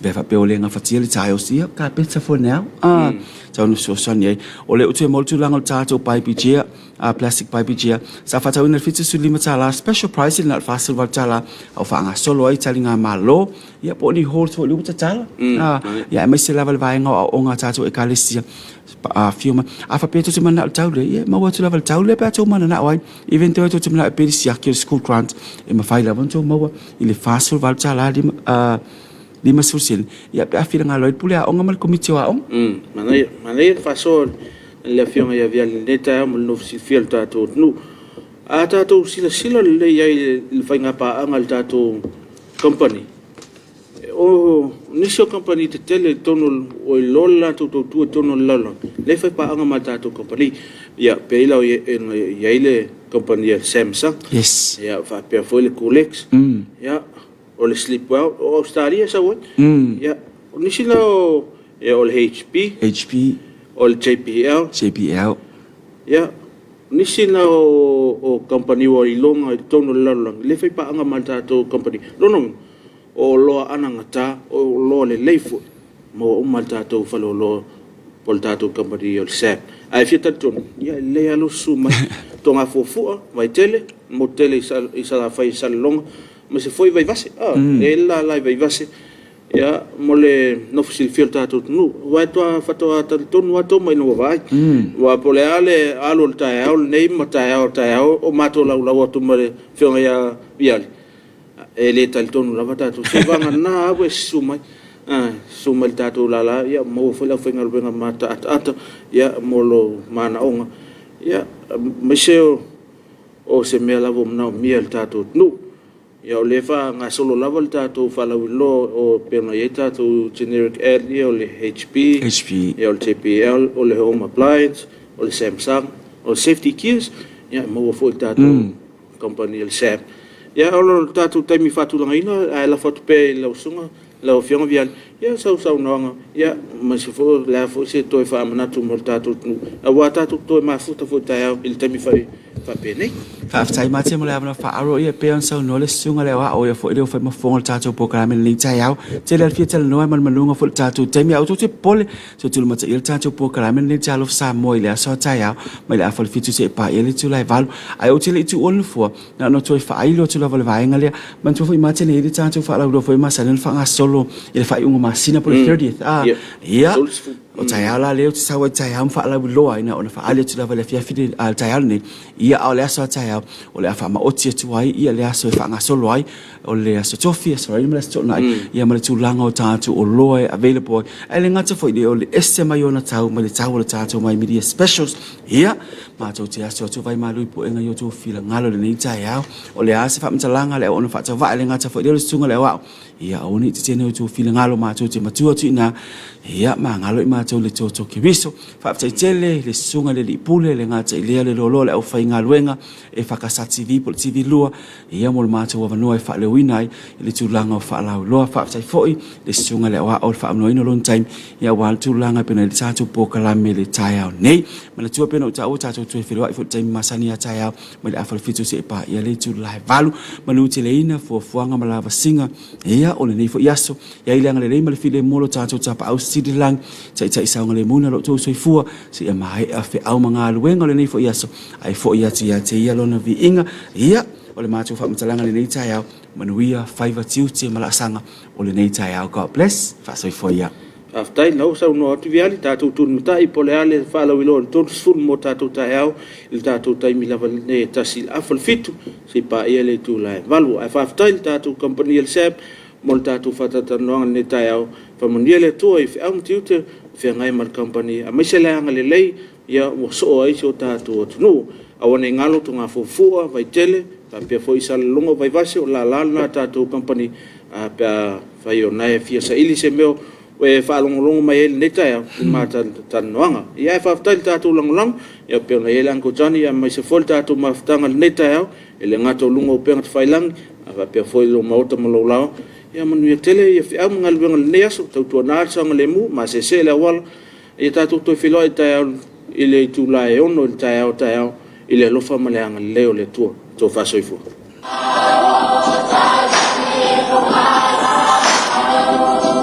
pe faapea ua le gafatia le tiles, ia kapeta for now, a, tau ina fesoasoani ai. O lea ua toe maua le tulaga o le tatou paipi gea, a, plastic paipi gea, sa faatauina i le $75, special price i le na o le $48, a ua faagasolo ai taligamalo, ia po o ni halls foi lea ua tatala, a, ia aemaise lava le vaega o aoaoga a tatou Ekalesia, Afio mai. A faapea tou te mananao i le tau lea, ia e maua atu lava i le tau lea pe a tou mananao ai. Even though tou te mananao e pay le siaki o le school grant, e mafai lava ona tou maua i le $48 50 sene, ia pe a finagalo ai le pule aoga ma le komiti o aoga. Manaia, manaia le faasoa. le Afioga ia Viali i lenei taeao mo le nofo silafia o le tatou atunuu. A tatou silasila lelei ai i le faigapaaga a le tatou kamupani, o nisi o kamupani tetele i totonu ua iloa le latou tautua i totonu o le lalolagi, lea e faipaaga ma le tatou kamupani. Ia, pei la ona i ai le kamupani a le Samsung, ia faapea foi le Colex, ia, o le Sleepwell, o Ausetalia e sau ai. Ia, o nisi la o, ia, o le HP, HP, o le JBL, JBL. Ia, o nisi la o kamupani ua iloga i totonu o le lalolagi, lea e faipaaga ma le tatou kamupani. Lona uiga, o oloa anagata, o oloa lelei foi, maua uma i le tatou faleoloa po o le tatou kamupani o le SAB. Ae fia talitonu, ia e lelei lava lou susu mai, Togafuafua, Vaitele, motu tele i Salafai i Salelologa, aemaise foi Vaivase. E i ai le lala i Vaivase, ia, mo le nofo silafia o le tatou atunuu. Aua faatoa talitonu lava Toma ina ua vaai. Aua po o le a le alu o le taeao lenei ma taeao o taeao o matou laulau atu ma le Afioga ia Viali, e le talitonu lava tatou. Seivagana lava ua e susu mai, susu mai i le tatou lala, ia maua foi le aufaigaluega mataataata mo lou manaoga, ia, aemaise o se mea lava o manaomia e le tatou atunuu. Ia o lea e faagasolo lava le tatou faalauiloa o pei ona i ai tatou generic ad ia o le HP, HP. Ia o le JBL, o le Home Appliance, o le Samsung, o le Safety Gears, ia e maua foi i le tatou kamupani o le SAB. Ia o le tatou taimi faatulagaina, ae lafo atu pea i lau susuga, lau Afioga Viali, ia sau saunoaga, ia aemaise foi o le a foi se toe faamanatu mo le tatou atunuu, aua tatou te toe mafuta foi taeao i le taimi faapenei. Faafetai Mate mo le avanoa faaaro ia e pei ona saunoa le susuga le aoao ia foi lea ua fai ma fofoga o le tatou polokalame i lenei taeao. Tele lava le fia talanoa e malumaluga foi le tatou taimi ae ua tou te popole se ua tulumataia le tatou polokalame lenei le Talofa Samoa i le aso a taeao mai le afa o le 7 seia paia le itula e 8. Ae ou te le i tuua le nofoa Na ona toe faailo atu lava o le vaega lea. Manatua foi mate na i ai le tatou faalauiloa foi masani ona faagasolo i le faaiuga masina po o le 30th. Ah, ia, o taeao la lea ou te sau ai taeao ma faalauiloa ai na ona faaali atu lava i le afiafi le ah, le taeao lenei. Ia, a o le aso a taeao, o le a faamaoti atu ai ia le aso e faagasolo ai, o le aso Tofi, aso Faraile ma le aso Toonai, ia ma le tulaga o tatou oloa e available ai. Ae le gata foi i lea, o le ese mai ona tau mai le tau o le tatou My Media Specials. Ia, matou te aso atu vaimalu i puega i outou filagalo i lenei taeao. O le a se faamatalaga a le auauna faatauvaa e le gata foi lea o le susuga i le aoao. Ia, aua ne i tetena i outou filagalo matou te matua atu i ina. Ia, magalo i matou i le toto Keriso. Faafetai tele i le susuga i le Alii Pule, le gata i lea le loaloa o le aufaigaluega e FKS TV po o le TV 2, ia mo le matou avanoa e faaleoina ai i le tulaga o faalauiloa. Faafetai foi le susuga i le aoao i le faamanoaina o lona taimi ia aua le tulaga e pei ona i ai le tatou polokalame i le taeao nei. Manatua pei ona ou taua tatou toe feiloai foi i le taimi masani ia taeao mai le afa o le 7 seia paia le itula e 8. Manuteleina fuafuaga ma lavasiga ia o lenei foi aso. Ia i le agalelei ma le filemu o lo tatou Tapaau Sili i le Lagi, taitai saogalemu na lo outou soifua seia maea feau ma galuega o lenei foi aso, ae foi atu ia te ia lona viiga. Ia, o le matou faamatalaga i lenei taeao, manuia faiva tiute ma laasaga o lenei taeao. God bless. Faasoifua ia. Faafetai la ua saunoa atu Viali, tatou tulimatai po o le a le faalauiloa o le 30 mo tatou taeao i le tatou taimi lava lenei e tasi i le afa le fitu seia paia le itula e valu. Ae faafetai i le tatou kamupani a le SAB mo le tatou faatalatalanoaga i lenei taeao. Faamanuia le Atua i feau ma tiute o feagai ma le kamupani aemaise le agalelei ia ua soo ai si o tatou atunuu. Aua ne i galo Togafuafua, Vaitele, faapea foi Salelologa, Vaivase, o lala lena a tatou kamupani pe afai o lena e fia saili se mea e faalogologo mai ai i lenei taeao i le ma talanoaga. Ia ae faafetai i le tatou lagolago, ia pei ona i ai le Uncle Johnny aemaise foi le tatou mafutaga i lenei taeao, e le gata o luga o upega tafailagi, ae faapea foi lou maota ma lou laoa. Ia manuia tele ia feau ma galuega o lenei aso, tautuana le saogalemu, maseese le auala, Ia tatou toe feiloai taeao i le itula e 6 i le taeao taeao i le alofa ma le agalelei o le Atua. Tofa soifua.